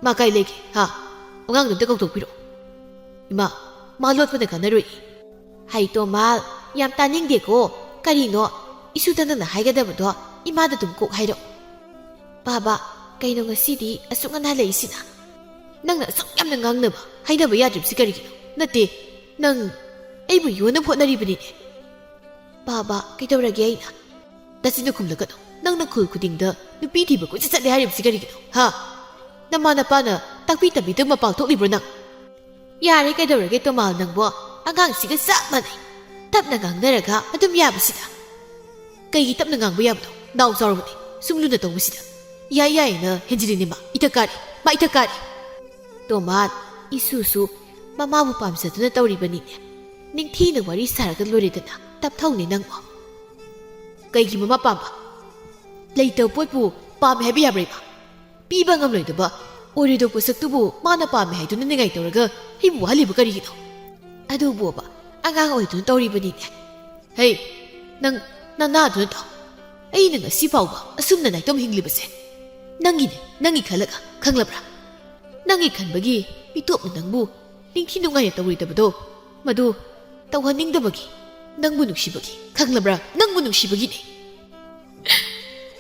ꯃꯥ ꯀꯥꯏ ꯂꯩꯒꯦ, ꯍꯥ? ꯑꯉꯥꯡꯗꯣ ꯑꯝꯇ ꯀꯧꯊꯣꯛꯄꯤꯔꯛꯑꯣ꯫ ꯏꯃꯥ, ꯃꯥ ꯂꯣꯠꯄꯅ ꯀꯥꯟꯅꯔꯣꯏ꯫ ꯍꯩ ꯇꯣꯃꯥꯜ, ꯌꯥꯝ ꯇꯥꯅꯤꯡꯗꯦꯀꯣ꯫ ꯀꯔꯤꯅꯣ? ꯏꯁꯨꯗ ꯅꯪꯅ ꯍꯥꯏꯒꯗꯕꯗꯣ ꯏꯃꯥꯗ ꯑꯗꯨꯝ ꯀꯣꯛ ꯍꯥꯏꯔꯛꯑꯣ꯫ ꯄꯥꯕ, ꯀꯩꯅꯣ ꯉꯁꯤꯗꯤ ꯑꯁꯨꯛ ꯉꯟꯅ ꯍꯜꯂꯛꯏꯁꯤꯅ? ꯅꯪꯅ ꯑꯁꯨꯛ ꯌꯥꯝꯅ ꯉꯥꯡꯅꯕ, ꯍꯥꯏꯅꯕ ꯌꯥꯗ꯭ꯔꯤꯕꯁꯤ ꯀꯔꯤꯒꯤꯅꯣ? ꯅꯠꯇꯦ, ꯅꯪ ꯑꯩꯕꯨ ꯌꯣꯟꯅꯕ ꯍꯣꯠꯅꯔꯤꯕꯅꯤꯅꯦ꯫ ꯄꯥꯕ, ꯀꯩꯗꯧꯔꯒꯦ ꯑꯩꯅ? ꯅꯆꯤꯟꯗ ꯈꯨꯝꯂꯛꯀꯅꯨ꯫ ꯅꯪꯅ ꯈꯨꯜ ꯈꯨꯗꯤꯡꯗ ꯅꯨꯄꯤ ꯊꯤꯕ ꯀꯣꯏꯆꯠ ꯆꯠꯂꯦ ꯍꯥꯏꯔꯤꯕꯁꯤ ꯀꯔꯤꯒꯤꯅꯣ? ꯍꯥ? ꯅꯃꯥ ꯅꯄꯥꯅ ꯇꯥꯛꯄꯤ ꯇꯝꯕꯤꯗꯕ ꯃꯄꯥꯜ ꯊꯣꯛꯂꯤꯕ꯭ꯔꯣ ꯅꯪ? ꯌꯥꯔꯦ, ꯀꯩꯗꯧꯔꯒꯦ ꯇꯣꯃꯥꯜ ꯅꯪꯕꯣ? ꯑꯉꯥꯡꯁꯤꯒ ꯆꯞ ꯃꯥꯟꯅꯩ꯫ ꯇꯞꯅ ꯉꯥꯡꯅꯔꯒ ꯑꯗꯨꯝ ꯌꯥꯕꯁꯤꯗ꯫ ꯀꯩꯒꯤ ꯇꯞꯅ ꯉꯥꯡꯕ ꯌꯥꯕꯅꯣ? ꯅꯥꯎ ꯆꯥꯎꯔꯕꯅꯤ, ꯁꯨꯝ ꯂꯨꯅ ꯇꯧꯕꯁꯤꯗ꯫ ꯌꯥꯏ ꯌꯥꯏꯅ ꯍꯦꯟꯖꯤꯜꯂꯤꯅꯦ ꯃꯥ, ꯏꯊꯛ ꯀꯥꯔꯦ, ꯃꯥ ꯏꯊꯛ ꯀꯥꯔꯦ꯫ ꯇꯣꯃꯥꯟ, ꯏꯁꯨꯁꯨ ꯃꯃꯥꯕꯨ ꯄꯥꯝꯖꯗꯨꯅ ꯇꯧꯔꯤꯕꯅꯤꯅꯦ꯫ ꯅꯤꯡꯊꯤꯅ ꯋꯥꯔꯤ ꯁꯥꯔꯒ ꯂꯣꯏꯔꯦꯗꯅ, ꯇꯞꯊꯧꯅꯦ ꯅꯪꯕꯣ꯫ ꯀꯩꯒꯤ ꯃꯃꯥ ꯄꯥꯝꯕ? ꯂꯩꯇꯕ ꯄꯣꯠꯄꯨ ꯄꯥꯝꯃꯦ ꯍꯥꯏꯕ ꯌꯥꯕ꯭ꯔꯥ ꯏꯃꯥ? ꯄꯤꯕ ꯉꯝꯂꯣꯏꯗꯕ ꯑꯣꯏꯔꯣꯏꯗꯧꯕ ꯄꯣꯠꯁꯛꯇꯨꯕꯨ ꯃꯥꯅ ꯄꯥꯝꯃꯦ ꯍꯥꯏꯗꯨꯅ ꯅꯤꯡꯉꯥꯏ ꯇꯧꯔꯒ ꯑꯩꯕꯨ ꯋꯥꯍꯜꯂꯤꯕ ꯀꯔꯤꯒꯤꯅꯣ? ꯑꯗꯨꯕꯨꯕ ꯑꯉꯥꯡ ꯑꯣꯏꯗꯨꯅ ꯇꯧꯔꯤꯕꯅꯤꯅꯦ꯫ ꯍꯩ, ꯅꯪ ꯅꯅꯥꯗꯨꯅ ꯇꯥꯎ꯫ ꯑꯩꯅ ꯉꯁꯤ ꯐꯥꯎꯕ ꯑꯁꯨꯝꯅ ꯅꯥꯏꯇꯣꯝ ꯍꯤꯡꯂꯤꯕꯁꯦ ꯅꯪꯒꯤꯅꯦ, ꯅꯪꯒꯤ ꯈꯜꯂꯒ, ꯈꯪꯂꯕ꯭ꯔꯥ? ꯅꯪꯒꯤ ꯈꯟꯕꯒꯤ ꯃꯤꯇꯣꯞꯅ ꯅꯪꯕꯨ ꯅꯤꯡꯊꯤ ꯅꯨꯡꯉꯥꯏꯅ ꯇꯧꯔꯣꯏꯗꯕꯗꯣ, ꯃꯗꯨ ꯇꯧꯍꯟꯅꯤꯡꯗꯕꯒꯤ, ꯅꯪꯕꯨ ꯅꯨꯡꯁꯤꯕꯒꯤ, ꯈꯪꯂꯕ꯭ꯔꯥ? ꯅꯪꯕꯨ ꯅꯨꯡꯁꯤꯕꯒꯤꯅꯦ꯫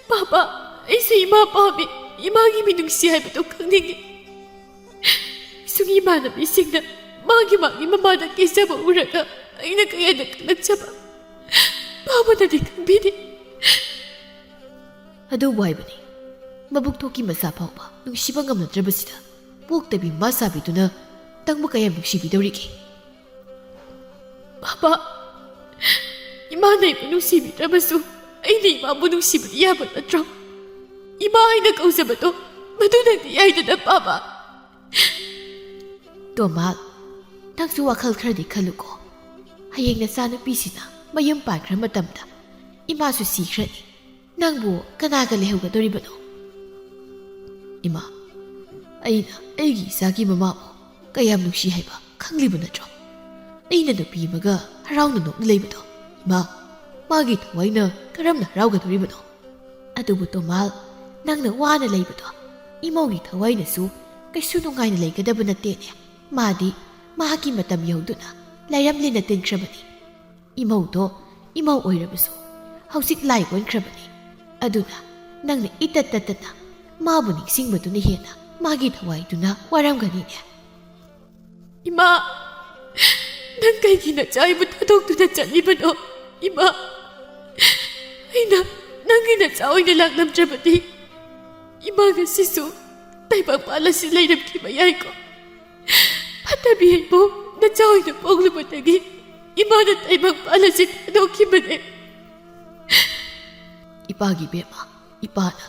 ꯄꯥꯄꯥ, ꯑꯩꯁꯨ ꯏꯃꯥ ꯄꯥꯝꯃꯤ꯫ ꯏꯃꯥꯒꯤ ꯃꯤꯅꯨꯡꯁꯤ ꯍꯥꯏꯕꯗꯨ ꯈꯪꯅꯤꯡꯉꯤ꯫ ꯏꯁꯨꯡ ꯏꯃꯥꯟꯅꯕꯤꯁꯤꯡꯅ ꯃꯥꯒꯤ ꯃꯥꯒꯤ ꯃꯃꯥꯗ ꯀꯦꯖꯕ ꯎꯔꯒ ꯑꯩꯅ ꯀꯌꯥꯗ ꯀꯜꯂꯛꯆꯕ ꯄꯥꯕꯅꯗꯤ ꯈꯪꯕꯤꯗꯦ꯫ ꯑꯗꯨꯕꯨ ꯍꯥꯏꯕꯅꯤ, ꯃꯕꯨꯛ ꯊꯣꯛꯀꯤ ꯃꯆꯥ ꯐꯥꯎꯕ ꯅꯨꯡꯁꯤꯕ ꯉꯝꯅꯗ꯭ꯔꯕꯁꯤꯗ ꯄꯣꯛꯇꯕꯤ ꯃꯃꯥ ꯁꯥꯕꯤꯗꯨꯅ ꯅꯪꯕꯨ ꯀꯌꯥꯝ ꯅꯨꯡꯁꯤꯕꯤꯗꯧꯔꯤꯒꯦ? ꯄꯥꯄꯥ, ꯏꯃꯥꯅ ꯑꯩꯕꯨ ꯅꯨꯡꯁꯤꯕꯤꯗ꯭ꯔꯕꯁꯨ ꯑꯩꯅ ꯏꯃꯥꯕꯨ ꯅꯨꯡꯁꯤꯕꯗꯤ ꯌꯥꯕ ꯅꯠꯇ꯭ꯔꯣ? ꯏꯃꯥ ꯍꯥꯏꯅ ꯀꯧꯖꯕꯗꯣ ꯃꯗꯨꯅꯗꯤ ꯌꯥꯏꯗꯅ, ꯄꯥꯄꯥ꯫ ꯇꯣꯃꯥꯜ, ꯅꯪꯁꯨ ꯋꯥꯈꯜ ꯈꯔꯗꯤ ꯈꯜꯂꯨꯀꯣ꯫ ꯍꯌꯦꯡ ꯅꯆꯥꯅꯨꯄꯤꯁꯤꯅ ꯃꯌꯨꯝ ꯄꯥꯟꯈ꯭ꯔ ꯃꯇꯝꯗ ꯏꯃꯥꯁꯨ ꯁꯤꯈ꯭ꯔꯅꯤ꯫ ꯅꯪꯕꯨ ꯀꯅꯥꯒ ꯂꯩꯍꯧꯒꯗꯧꯔꯤꯕꯅꯣ? ꯏꯃꯥ, ꯑꯩꯅ ꯑꯩꯒꯤ ꯏꯆꯥꯒꯤ ꯃꯃꯥꯕꯨ ꯀꯌꯥꯝ ꯅꯨꯡꯁꯤ ꯍꯥꯏꯕ ꯈꯪꯂꯤꯕ ꯅꯠꯇ꯭ꯔꯣ? ꯑꯩꯅ ꯅꯨꯄꯤ ꯑꯃꯒ ꯍꯔꯥꯎꯅ ꯅꯣꯛꯅ ꯂꯩꯕꯗꯣ, ꯏꯃꯥ, ꯃꯥꯒꯤ ꯊꯋꯥꯏꯅ ꯀꯔꯝꯅ ꯍꯔꯥꯎꯒꯗꯧꯔꯤꯕꯅꯣ? ꯑꯗꯨꯕꯨ ꯇꯣꯃꯥꯜ, ꯅꯪꯅ ꯋꯥꯅ ꯂꯩꯕꯗꯣ ꯏꯃꯧꯒꯤ ꯊꯋꯥꯏꯅꯁꯨ ꯀꯩꯁꯨ ꯅꯨꯡꯉꯥꯏꯅ ꯂꯩꯒꯗꯕ ꯅꯠꯇꯦꯅꯦ꯫ ꯃꯥꯗꯤ ꯃꯍꯥꯛꯀꯤ ꯃꯇꯝ ꯌꯧꯗꯨꯅ ꯂꯥꯏꯔꯝꯂꯦꯟꯅ ꯇꯤꯟꯈ꯭ꯔꯕꯅꯤ꯫ ꯏꯃꯧꯗꯣ ꯏꯃꯧ ꯑꯣꯏꯔꯕꯁꯨ ꯍꯧꯖꯤꯛ ꯂꯥꯏ ꯑꯣꯟꯈ꯭ꯔꯕꯅꯤ꯫ ꯑꯗꯨꯅ ꯅꯪꯅ ꯏꯇꯠ ꯇꯠꯇꯅ ꯃꯥꯕꯨ ꯅꯤꯡꯁꯤꯡꯕꯗꯨꯅ ꯍꯦꯟꯅ ꯃꯥꯒꯤ ꯊꯋꯥꯏꯗꯨꯅ ꯋꯥꯔꯝꯒꯅꯤꯅꯦ꯫ ꯏꯃꯥ, ꯅꯪ ꯀꯩꯒꯤ ꯅꯆꯥ ꯑꯩꯕꯨ ꯊꯥꯗꯣꯛꯇꯨꯅ ꯆꯠꯂꯤꯕꯅꯣ? ꯏꯃꯥ, ꯑꯩꯅ ꯅꯪꯒꯤ ꯅꯆꯥ ꯑꯣꯏꯅ ꯂꯥꯛꯂꯝꯗ꯭ꯔꯕꯗꯤ ꯏꯃꯥ ꯉꯁꯤꯁꯨ ꯇꯥꯏꯕꯪꯄꯥꯜ ꯑꯁꯤ ꯂꯩꯔꯝꯈꯤꯕ ꯌꯥꯏꯀꯣ꯫ ꯐꯠꯇꯕꯤ ꯑꯩꯕꯨ ꯅꯆꯥ ꯑꯣꯏꯅ ꯄꯣꯛꯂꯨꯕꯗꯒꯤ ꯏꯃꯥꯅ ꯇꯥꯏꯕꯪꯄꯥꯜ ꯑꯁꯤ ꯊꯥꯗꯣꯛꯈꯤꯕꯅꯦ꯫ "ꯏꯄꯥꯒꯤ ꯏꯕꯦꯝꯃ, ꯏꯄꯥꯅ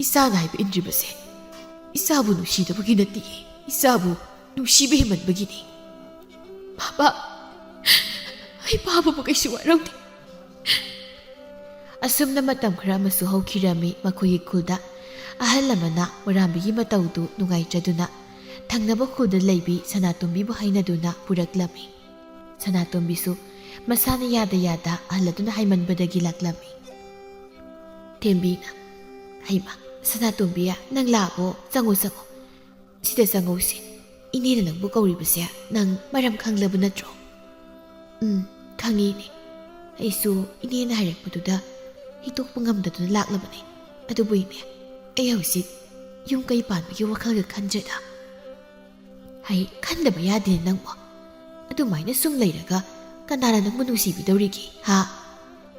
ꯏꯆꯥꯅ ꯍꯥꯏꯕ ꯏꯟꯗ꯭ꯔꯤꯕꯁꯦ ꯏꯆꯥꯕꯨ ꯅꯨꯡꯁꯤꯗꯕꯒꯤ ꯅꯠꯇꯦ, ꯏꯆꯥꯕꯨ ꯅꯨꯡꯁꯤꯕ ꯍꯦꯟꯃꯟꯕꯒꯤꯅꯤ꯫ ꯃꯃꯥ, ꯏꯄꯥꯕꯨ ꯀꯩꯁꯨ ꯋꯥꯔꯧꯗꯦ"꯫ ꯑꯁꯨꯝꯅ ꯃꯇꯝ ꯈꯔ ꯑꯃꯁꯨ ꯍꯧꯈꯤꯔꯝꯃꯤ꯫ ꯃꯈꯣꯏꯒꯤ ꯈꯨꯜꯗ ꯑꯍꯜ ꯑꯃꯅ ꯃꯣꯔꯥꯝꯕꯤꯒꯤ ꯃꯇꯧꯗꯨ ꯅꯨꯡꯉꯥꯏꯇ꯭ꯔꯗꯨꯅ ꯊꯪꯅꯕ ꯈꯨꯜꯗ ꯂꯩꯕꯤ ꯁꯅꯥꯇꯣꯝꯕꯤꯕꯨ ꯍꯥꯏꯅꯗꯨꯅ ꯄꯨꯔꯛꯂꯝꯃꯤ꯫ ꯁꯅꯥꯇꯣꯝꯕꯤꯁꯨ ꯃꯁꯥꯅ ꯌꯥꯗ ꯌꯥꯗ ꯑꯍꯜ ꯑꯗꯨꯅ ꯍꯥꯏꯃꯟꯕꯗꯒꯤ ꯂꯥꯛꯂꯝꯃꯤ꯫ ꯊꯦꯝꯕꯤꯅ, "ꯍꯩꯃ, ꯁꯅꯥꯇꯣꯝꯕꯤ, ꯅꯪ ꯂꯥꯛꯑꯕꯣ? ꯆꯪꯉꯣ, ꯆꯪꯉꯣ꯫ ꯁꯤꯗ ꯆꯪꯉꯧꯁꯦ꯫ ꯏꯅꯦꯅ ꯅꯪꯕꯨ ꯀꯧꯔꯤꯕꯁꯦ ꯅꯪ ꯃꯔꯝ ꯈꯪꯂꯕ ꯅꯠꯇ꯭ꯔꯣ?" "ꯎꯝ, ꯈꯪꯉꯤ, ꯏꯅꯦ꯫ ꯑꯩꯁꯨ ꯏꯅꯦꯅ ꯍꯥꯏꯔꯛꯄꯗꯨꯗ ꯍꯤꯛꯇꯣꯛꯄ ꯉꯝꯗꯗꯨꯅ ꯂꯥꯛꯂꯕꯅꯦ꯫ ꯑꯗꯨꯕꯨ ꯏꯅꯦ, ꯑꯩ ꯍꯧꯖꯤꯛ ꯌꯨꯝ ꯀꯩ ꯄꯥꯟꯕꯒꯤ ꯋꯥꯈꯜꯒ ꯈꯟꯗ꯭ꯔꯦꯗ"꯫ "ꯍꯩ, ꯈꯟꯗꯕ ꯌꯥꯗꯦ ꯅꯪꯕꯨ꯫ ꯑꯗꯨꯃꯥꯏꯅ ꯁꯨꯝ ꯂꯩꯔꯒ ꯀꯅꯥꯅ ꯅꯪꯕꯨ ꯅꯨꯡꯁꯤꯕꯤꯗꯧꯔꯤꯒꯦ, ꯍꯥ?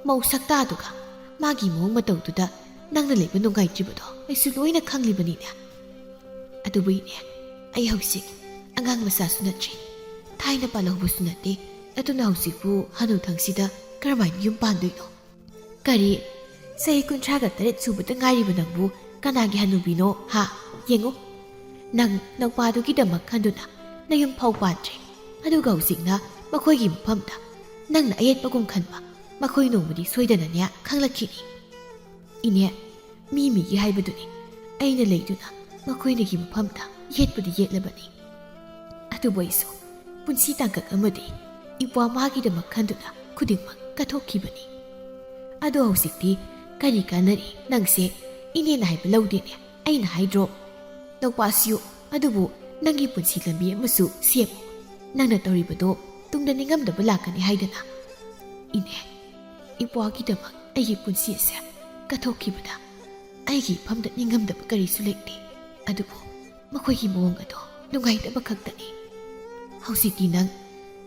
ꯃꯧ ꯁꯛꯇꯥꯗꯨꯒ ꯃꯥꯒꯤ ꯃꯑꯣꯡ ꯃꯇꯧꯗꯨꯗ ꯅꯪꯅ ꯂꯩꯕ ꯅꯨꯡꯉꯥꯏꯇ꯭ꯔꯤꯕꯗꯣ ꯑꯩꯁꯨ ꯂꯣꯏꯅ ꯈꯪꯂꯤꯕꯅꯤꯅꯦ꯫ ꯑꯗꯨꯕꯨ ꯏꯅꯦ, ꯑꯩ ꯍꯧꯖꯤꯛ ꯑꯉꯥꯡ ꯃꯆꯥꯁꯨ ꯅꯠꯇ꯭ꯔꯤ, ꯊꯥꯏꯅ ꯄꯥꯜꯍꯧꯕꯁꯨ ꯅꯠꯇꯦ, ꯑꯗꯨꯅ ꯍꯧꯖꯤꯛꯄꯨ ꯍꯅꯨꯊꯪꯁꯤꯗ ꯀꯔꯝꯍꯥꯏꯅ ꯌꯨꯝ ꯄꯥꯟꯗꯣꯏꯅꯣ?" "ꯀꯔꯤ? ꯆꯍꯤ ꯀꯨꯟꯊ꯭ꯔꯥꯒ ꯇꯔꯦꯠ ꯁꯨꯕꯗ ꯉꯥꯏꯔꯤꯕ ꯅꯪꯕꯨ ꯀꯅꯥꯒꯤ ꯍꯅꯨꯕꯤꯅꯣ, ꯍꯥ? ꯌꯦꯡꯉꯨ, ꯅꯪ ꯅꯧꯄꯥꯗꯨꯒꯤꯗꯃꯛ ꯈꯟꯗꯨꯅ ꯅꯌꯨꯝ ꯐꯥꯎ ꯄꯥꯟꯗ꯭ꯔꯦ꯫ ꯑꯗꯨꯒ ꯍꯧꯖꯤꯛꯅ ꯃꯈꯣꯏꯒꯤ ꯃꯐꯝꯗ ꯅꯪꯅ ꯑꯌꯦꯠꯄꯒꯨꯝ ꯈꯟꯕ ꯃꯈꯣꯏ ꯅꯣꯡꯃꯗꯤ ꯁꯣꯏꯗꯅꯅꯦ ꯈꯪꯂꯛꯈꯤꯅꯤ꯫ ꯏꯅꯦ, ꯃꯤ ꯃꯤꯒꯤ ꯍꯥꯏꯕꯗꯨꯅꯤ꯫ ꯑꯩꯅ ꯂꯩꯗꯨꯅ ꯃꯈꯣꯏꯅꯒꯤ ꯃꯐꯝꯗ ꯌꯦꯠꯄꯗꯤ ꯌꯦꯠꯂꯕꯅꯤ꯫ ꯑꯗꯨꯕꯨ ꯑꯩꯁꯨ ꯄꯨꯟꯁꯤ ꯇꯥꯡꯀꯛ ꯑꯃꯗꯤ ꯏꯄ꯭ꯋꯥ ꯃꯥꯒꯤꯗꯃꯛ ꯈꯟꯗꯨꯅ ꯈꯨꯗꯤꯡꯃꯛ ꯀꯠꯊꯣꯛꯈꯤꯕꯅꯤ꯫ ꯑꯗꯣ ꯍꯧꯖꯤꯛꯇꯤ ꯀꯔꯤ ꯀꯥꯟꯅꯔꯤ? ꯅꯪꯁꯦ ꯏꯅꯦꯅ ꯍꯥꯏꯕ ꯂꯧꯗꯦꯅꯦ꯫ ꯑꯩꯅ ꯍꯥꯏꯗ꯭ꯔꯣ? ꯅꯧꯄꯥꯁꯤꯌꯨ, ꯑꯗꯨꯕꯨ ꯅꯪꯒꯤ ꯄꯨꯟꯁꯤ ꯂꯝꯕꯤ ꯑꯃꯁꯨ ꯁꯦꯝꯃꯨ꯫ ꯅꯪꯅ ꯇꯧꯔꯤꯕꯗꯣ ꯇꯨꯡꯗ ꯅꯤꯡꯉꯝꯗꯕ ꯂꯥꯛꯀꯅꯤ ꯍꯥꯏꯗꯅ꯫ ꯏꯅꯦ, ꯏꯄ꯭ꯋꯥꯒꯤꯗꯃꯛ ꯑꯩꯒꯤ ꯄꯨꯟꯁꯤ ꯑꯁꯦ ꯀꯠꯊꯣꯛꯈꯤꯕꯗ ꯑꯩꯒꯤ ꯏꯐꯝꯗ ꯅꯤꯡꯉꯝꯗꯕ ꯀꯔꯤꯁꯨ ꯂꯩꯇꯦ꯫ ꯑꯗꯨꯕꯨ ꯃꯈꯣꯏꯒꯤ ꯃꯑꯣꯡ ꯑꯗꯣ ꯅꯨꯡꯉꯥꯏꯇꯕ ꯈꯛꯇꯅꯤ꯫ ꯍꯧꯖꯤꯛꯇꯤ ꯅꯪ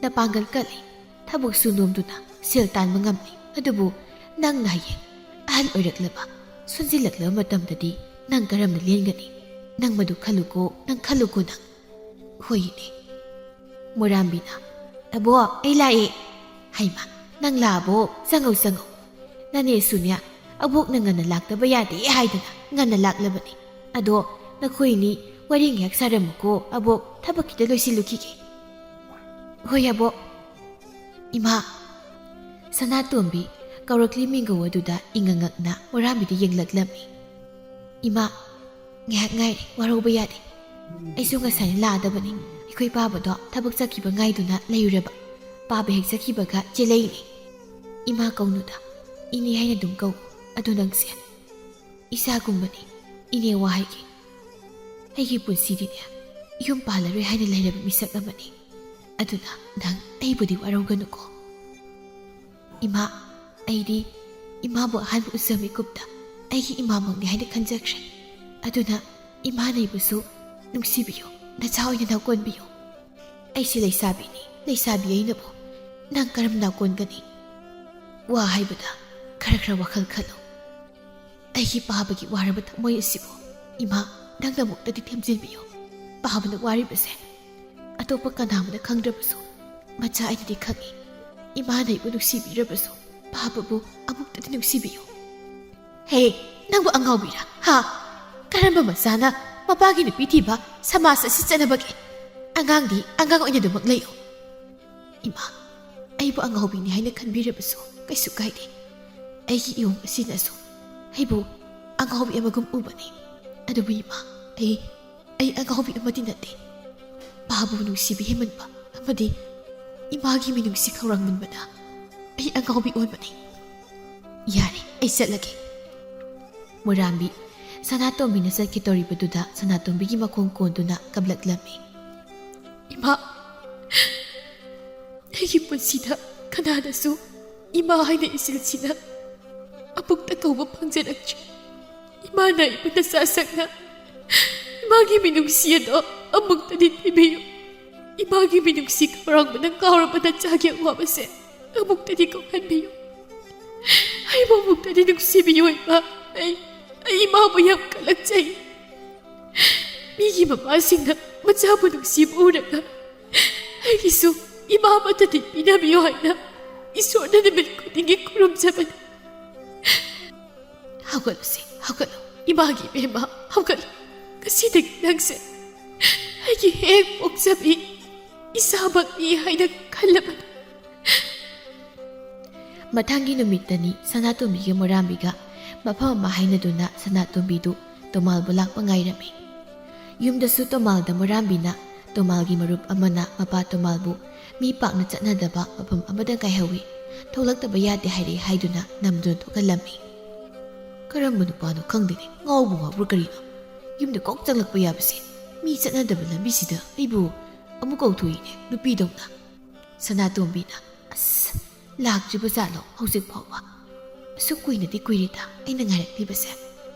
ꯅꯄꯥꯡꯒꯜ ꯀꯜꯂꯤ, ꯊꯕꯛꯁꯨ ꯅꯣꯝꯗꯨꯅ ꯁꯦꯜ ꯇꯥꯟꯕ ꯉꯝꯂꯤ꯫ ꯑꯗꯨꯕꯨ ꯅꯪꯅ ꯍꯌꯦꯡ ꯑꯍꯜ ꯑꯣꯏꯔꯛꯂꯕ, ꯁꯣꯟꯖꯤꯜꯂꯛꯂꯕ ꯃꯇꯝꯗꯗꯤ ꯅꯪ ꯀꯔꯝꯅ ꯂꯦꯟꯒꯅꯤ? ꯅꯪ ꯃꯗꯨ ꯈꯜꯂꯨꯀꯣ, ꯅꯪ ꯈꯜꯂꯨꯀꯣ ꯅꯪ꯫ ꯍꯣꯏꯅꯦ꯫ ꯃꯣꯔꯥꯝꯕꯤꯅ, "ꯑꯕꯣ, ꯑꯩ ꯂꯥꯛꯑꯦ"꯫ "ꯍꯩꯃ, ꯅꯪ ꯂꯥꯛꯑꯕꯣ? ꯆꯪꯉꯧ, ꯆꯪꯉꯧ꯫ ꯅꯅꯦꯁꯨꯅꯦ, ꯑꯕꯣꯛꯅ ꯉꯟꯅ ꯂꯥꯛꯇꯕ ꯌꯥꯗꯦ ꯍꯥꯏꯗꯅ ꯉꯟꯅ ꯂꯥꯛꯂꯕꯅꯤ꯫ ꯑꯗꯣ ꯅꯈꯣꯏꯅꯤ ꯋꯥꯔꯤ ꯉꯥꯏꯍꯥꯛ ꯁꯥꯔꯝꯃꯨꯀꯣ, ꯑꯕꯣꯛ ꯊꯕꯛ ꯈꯤꯇ ꯂꯣꯏꯁꯤꯜꯂꯨꯈꯤꯒꯦ꯫ ꯍꯣꯏ ꯑꯕꯣꯛ꯫ ꯏꯃꯥ꯫ ꯁꯅꯥꯇꯣꯝꯕꯤ ꯀꯧꯔꯛꯂꯤ ꯃꯤꯡꯒꯧ ꯑꯗꯨꯗ ꯏꯉꯛꯉꯛꯅ ꯃꯣꯔꯥꯝꯕꯤꯗ ꯌꯦꯡꯂꯛꯂꯝꯃꯤ꯫ ꯏꯃꯥ, ꯉꯥꯏꯍꯥꯛ ꯉꯥꯏꯔꯦ, ꯋꯥꯔꯧꯕ ꯌꯥꯗꯦ꯫ ꯑꯩꯁꯨ ꯉꯁꯥꯏꯅ ꯂꯥꯛꯑꯗꯕꯅꯤ꯫ ꯑꯩꯈꯣꯏ ꯄꯥꯕꯗꯣ ꯊꯕꯛ ꯆꯠꯈꯤꯕ ꯉꯥꯏꯗꯨꯅ ꯂꯩꯔꯨꯔꯕ꯫ ꯄꯥꯕ ꯍꯦꯛ ꯆꯠꯈꯤꯕꯒ ꯆꯦꯜꯂꯛꯏꯅꯦ꯫ ꯏꯃꯥ ꯀꯧꯅꯨꯗ, ꯏꯅꯦ ꯍꯥꯏꯅ ꯑꯗꯨꯝ ꯀꯧ꯫ ꯑꯗꯣ ꯅꯪꯁꯦ ꯏꯆꯥꯒꯨꯝꯕꯅꯤ꯫ ꯏꯅꯦ ꯋꯥ ꯍꯥꯏꯒꯦ, ꯑꯩꯒꯤ ꯄꯨꯟꯁꯤꯗꯤꯅꯦ ꯌꯨꯝ ꯄꯥꯜꯂꯔꯣꯏ ꯍꯥꯏꯅ ꯂꯩꯔꯕ ꯃꯤꯁꯛ ꯑꯃꯅꯤ꯫ ꯑꯗꯨꯅ ꯅꯪ ꯑꯩꯕꯨꯗꯤ ꯋꯥꯔꯧꯒꯅꯨꯀꯣ꯫ ꯏꯃꯥ, ꯑꯩꯗꯤ ꯏꯃꯥꯕꯨ ꯑꯍꯥꯟꯕ ꯎꯖ ꯃꯤꯀꯨꯞꯇ ꯑꯩꯒꯤ ꯏꯃꯥꯃꯛꯅꯤ ꯍꯥꯏꯅ ꯈꯟꯖꯈ꯭ꯔꯦ꯫ ꯑꯗꯨꯅ ꯏꯃꯥ ꯂꯩꯕꯁꯨ ꯅꯨꯡꯁꯤꯕꯤꯌꯨ, ꯅꯆꯥ ꯑꯣꯏꯅ ꯅꯥꯎꯀꯣꯟꯕꯤꯌꯨ꯫ ꯑꯩꯁꯦ ꯂꯩꯁꯥꯕꯤꯅꯤ, ꯂꯩꯁꯥꯕꯤ ꯑꯩꯅꯕꯨ ꯅꯪ ꯀꯔꯝ ꯅꯥꯎꯀꯣꯟꯒꯅꯤ? ꯋꯥ ꯍꯥꯏꯕꯗ ꯈꯔ ꯈꯔ ꯋꯥꯈꯜ ꯈꯜꯂꯨ꯫ ꯑꯩꯒꯤ ꯄꯥꯕꯒꯤ ꯋꯥꯔꯕ ꯊꯃꯣꯏ ꯑꯁꯤꯕꯨ ꯏꯃꯥ, ꯅꯪꯅ ꯑꯃꯨꯛꯇꯗꯤ ꯊꯦꯝꯖꯤꯟꯕꯤꯌꯨ꯫ ꯄꯥꯕꯅ ꯋꯥꯔꯤꯕꯁꯦ ꯑꯇꯣꯞꯄ ꯀꯅꯥ ꯑꯃꯅ ꯈꯪꯗ꯭ꯔꯕꯁꯨ, ꯃꯆꯥ ꯑꯩꯅꯗꯤ ꯈꯪꯏ꯫ ꯏꯃꯥꯅ ꯑꯩꯕꯨ ꯅꯨꯡꯁꯤꯕꯤꯔꯕꯁꯨ, ꯄꯥꯕꯕꯨ ꯑꯃꯨꯛꯇꯗꯤ ꯅꯨꯡꯁꯤꯕꯤꯌꯨ꯫ ꯍꯦ, ꯅꯪꯕꯨ ꯑꯉꯥꯎꯕꯤꯔꯥ? ꯍꯥ? ꯀꯔꯝꯕ ꯃꯆꯥꯅ ꯃꯄꯥꯒꯤ ꯅꯨꯄꯤ ꯊꯤꯕ ꯁꯃꯥꯖ ꯑꯁꯤ ꯆꯠꯅꯕꯒꯦ? ꯑꯉꯥꯡꯗꯤ ꯑꯉꯥꯡ ꯑꯣꯏꯅ ꯑꯗꯨꯃꯛ ꯂꯩꯌꯨ꯫ ꯏꯃꯥ, ꯑꯩꯕꯨ ꯑꯉꯥꯎꯕꯤꯅꯤ ꯍꯥꯏꯅ ꯈꯟꯕꯤꯔꯕꯁꯨ ꯀꯩꯁꯨ ꯀꯥꯏꯗꯦ꯫ ꯑꯩꯒꯤ ꯏꯌꯣꯡ ꯑꯁꯤꯅꯁꯨ ꯑꯩꯕꯨ ꯑꯉꯥꯎꯕꯤ ꯑꯃꯒꯨꯝ ꯎꯕꯅꯤ꯫ ꯑꯗꯨꯕꯨ ꯏꯃꯥ, ꯑꯩ, ꯑꯩ ꯑꯉꯥꯎꯕꯤ ꯑꯃꯗꯤ ꯅꯠꯇꯦ꯫ ꯄꯥꯕꯨ ꯅꯨꯡꯁꯤꯕ ꯍꯦꯟꯃꯟꯕ ꯑꯃꯗꯤ ꯏꯃꯥꯒꯤ ꯃꯤꯅꯨꯡꯁꯤ ꯈꯧꯔꯥꯡꯃꯟꯕꯗ ꯑꯩ ꯑꯉꯥꯎꯕꯤ ꯑꯣꯏꯕꯅꯤ꯫ ꯌꯥꯔꯦ, ꯑꯩ ꯆꯠꯂꯒꯦ꯫ ꯃꯣꯔꯥꯝꯕꯤ ꯁꯅꯥꯇꯣꯝꯕꯤꯅ ꯆꯠꯀꯦ ꯇꯧꯔꯤꯕꯗꯨꯗ ꯁꯅꯥꯇꯣꯝꯕꯤꯒꯤ ꯃꯈꯣꯡ ꯀꯣꯟꯗꯨꯅ ꯀꯞꯂꯛꯂꯝꯃꯤ꯫ ꯏꯃꯥ, ꯑꯩꯒꯤ ꯄꯨꯟꯁꯤꯗ ꯀꯅꯥꯅꯁꯨ ꯏꯃꯥ ꯍꯥꯏꯅ ꯏꯆꯤꯜꯁꯤꯅ ꯑꯃꯨꯛꯇ ꯀꯧꯕ ꯐꯪꯖꯔꯛꯇ꯭ꯔꯤ꯫ ꯏꯃꯥꯅ ꯑꯩꯕꯨ ꯅꯆꯥ ꯁꯛꯅ ꯏꯃꯥꯒꯤ ꯃꯤꯅꯨꯡꯁꯤ ꯑꯗꯣ ꯑꯃꯨꯛꯇꯗꯤ ꯄꯤꯕꯤꯌꯨ꯫ ꯏꯃꯥꯒꯤ ꯃꯤꯅꯨꯡꯁꯤ ꯈꯧꯔꯥꯡꯕꯅ ꯀꯥꯎꯔꯕ ꯅꯆꯥꯒꯤ ꯑꯋꯥꯕꯁꯦ ꯑꯃꯨꯛꯇꯗꯤ ꯀꯣꯛꯍꯟꯕꯤꯌꯨ꯫ ꯑꯩꯕꯨ ꯑꯃꯨꯛꯇꯗꯤ ꯅꯨꯡꯁꯤꯕꯤꯌꯨ ꯏꯃꯥ꯫ ꯑꯩ, ꯑꯩ ꯏꯃꯥꯕꯨ ꯌꯥꯝ ꯀꯜꯂꯛꯆꯩ꯫ ꯃꯤꯒꯤ ꯃꯃꯥꯁꯤꯡꯅ ꯃꯆꯥꯕꯨ ꯅꯨꯡꯁꯤꯕ ꯎꯔꯒ ꯑꯩꯒꯤꯁꯨ ꯏꯃꯥ ꯑꯃꯠꯇꯗꯤ ꯄꯤꯅꯕꯤꯌꯨ ꯍꯥꯏꯅ ꯏꯁꯣꯔꯗ ꯅꯨꯃꯤꯠ ꯈꯨꯗꯤꯡꯒꯤ ꯈꯨꯔꯨꯝꯖꯕꯅꯤ꯫ ꯍꯧꯒꯠꯂꯨꯁꯦ, ꯍꯧꯒꯠꯂꯨ꯫ ꯏꯃꯥꯒꯤ ꯏꯕꯦꯝꯃ, ꯍꯧꯒꯠꯂꯨ꯫ ꯉꯁꯤꯗꯒꯤ ꯅꯪꯁꯦ ꯑꯩꯒꯤ ꯍꯦꯛ ꯄꯣꯛꯆꯕꯤ ꯏꯆꯥꯃꯛꯅꯤ ꯍꯥꯏꯅ ꯈꯜꯂꯕꯅꯤ꯫ ꯃꯊꯪꯒꯤ ꯅꯨꯃꯤꯠꯇꯅꯤ ꯁꯅꯥꯇꯣꯝꯕꯤꯒ ꯃꯣꯔꯥꯝꯕꯤꯒ ꯃꯐꯝ ꯑꯃ ꯍꯥꯏꯅꯗꯨꯅ ꯁꯅꯥꯇꯣꯝꯕꯤꯗꯨ ꯇꯣꯃꯥꯜꯕꯨ ꯂꯥꯛꯄ ꯉꯥꯏꯔꯝꯃꯤ꯫ ꯌꯨꯝꯗꯁꯨ ꯇꯣꯃꯥꯜꯗ ꯃꯣꯔꯥꯝꯕꯤꯅ ꯇꯣꯃꯥꯜꯒꯤ ꯃꯔꯨꯞ ꯑꯃꯅ ꯃꯄꯥ ꯇꯣꯃꯥꯜꯕꯨ ꯃꯤ ꯄꯥꯛꯅ ꯆꯠꯅꯗꯕ ꯃꯐꯝ ꯑꯃꯗ ꯉꯥꯏꯍꯧꯏ, ꯊꯣꯛꯂꯛꯇꯕ ꯌꯥꯗꯦ ꯍꯥꯏꯔꯦ ꯍꯥꯏꯗꯨꯅ ꯅꯝꯗꯨꯅ ꯊꯣꯛꯍꯜꯂꯝꯃꯤ꯫ ꯀꯔꯝꯕ ꯅꯨꯄꯥꯅꯣ ꯈꯪꯗꯦꯅꯦ, ꯉꯥꯎꯕꯨ ꯉꯥꯎꯕ꯭ꯔꯥ ꯀꯔꯤꯅꯣ? ꯌꯨꯝꯗ ꯀꯣꯛ ꯆꯪꯂꯛꯄ ꯌꯥꯕꯁꯦ, ꯃꯤ ꯆꯠꯅꯗꯕ ꯂꯝꯕꯤꯁꯤꯗ ꯑꯩꯕꯨ ꯑꯃꯨꯛ ꯀꯧꯊꯣꯛꯏꯅꯦ ꯅꯨꯄꯤꯗꯧꯅ꯫ ꯁꯅꯥꯇꯣꯝꯕꯤꯅ, "ꯑꯁ, ꯂꯥꯛꯇ꯭ꯔꯤꯕ ꯖꯥꯠꯂꯣ ꯍꯧꯖꯤꯛ ꯐꯥꯎꯕ? ꯑꯁꯨꯛ ꯀꯨꯏꯅꯗꯤ ꯀꯨꯏꯔꯦꯗ ꯑꯩꯅ ꯉꯥꯏꯔꯛꯂꯤꯕꯁꯦ꯫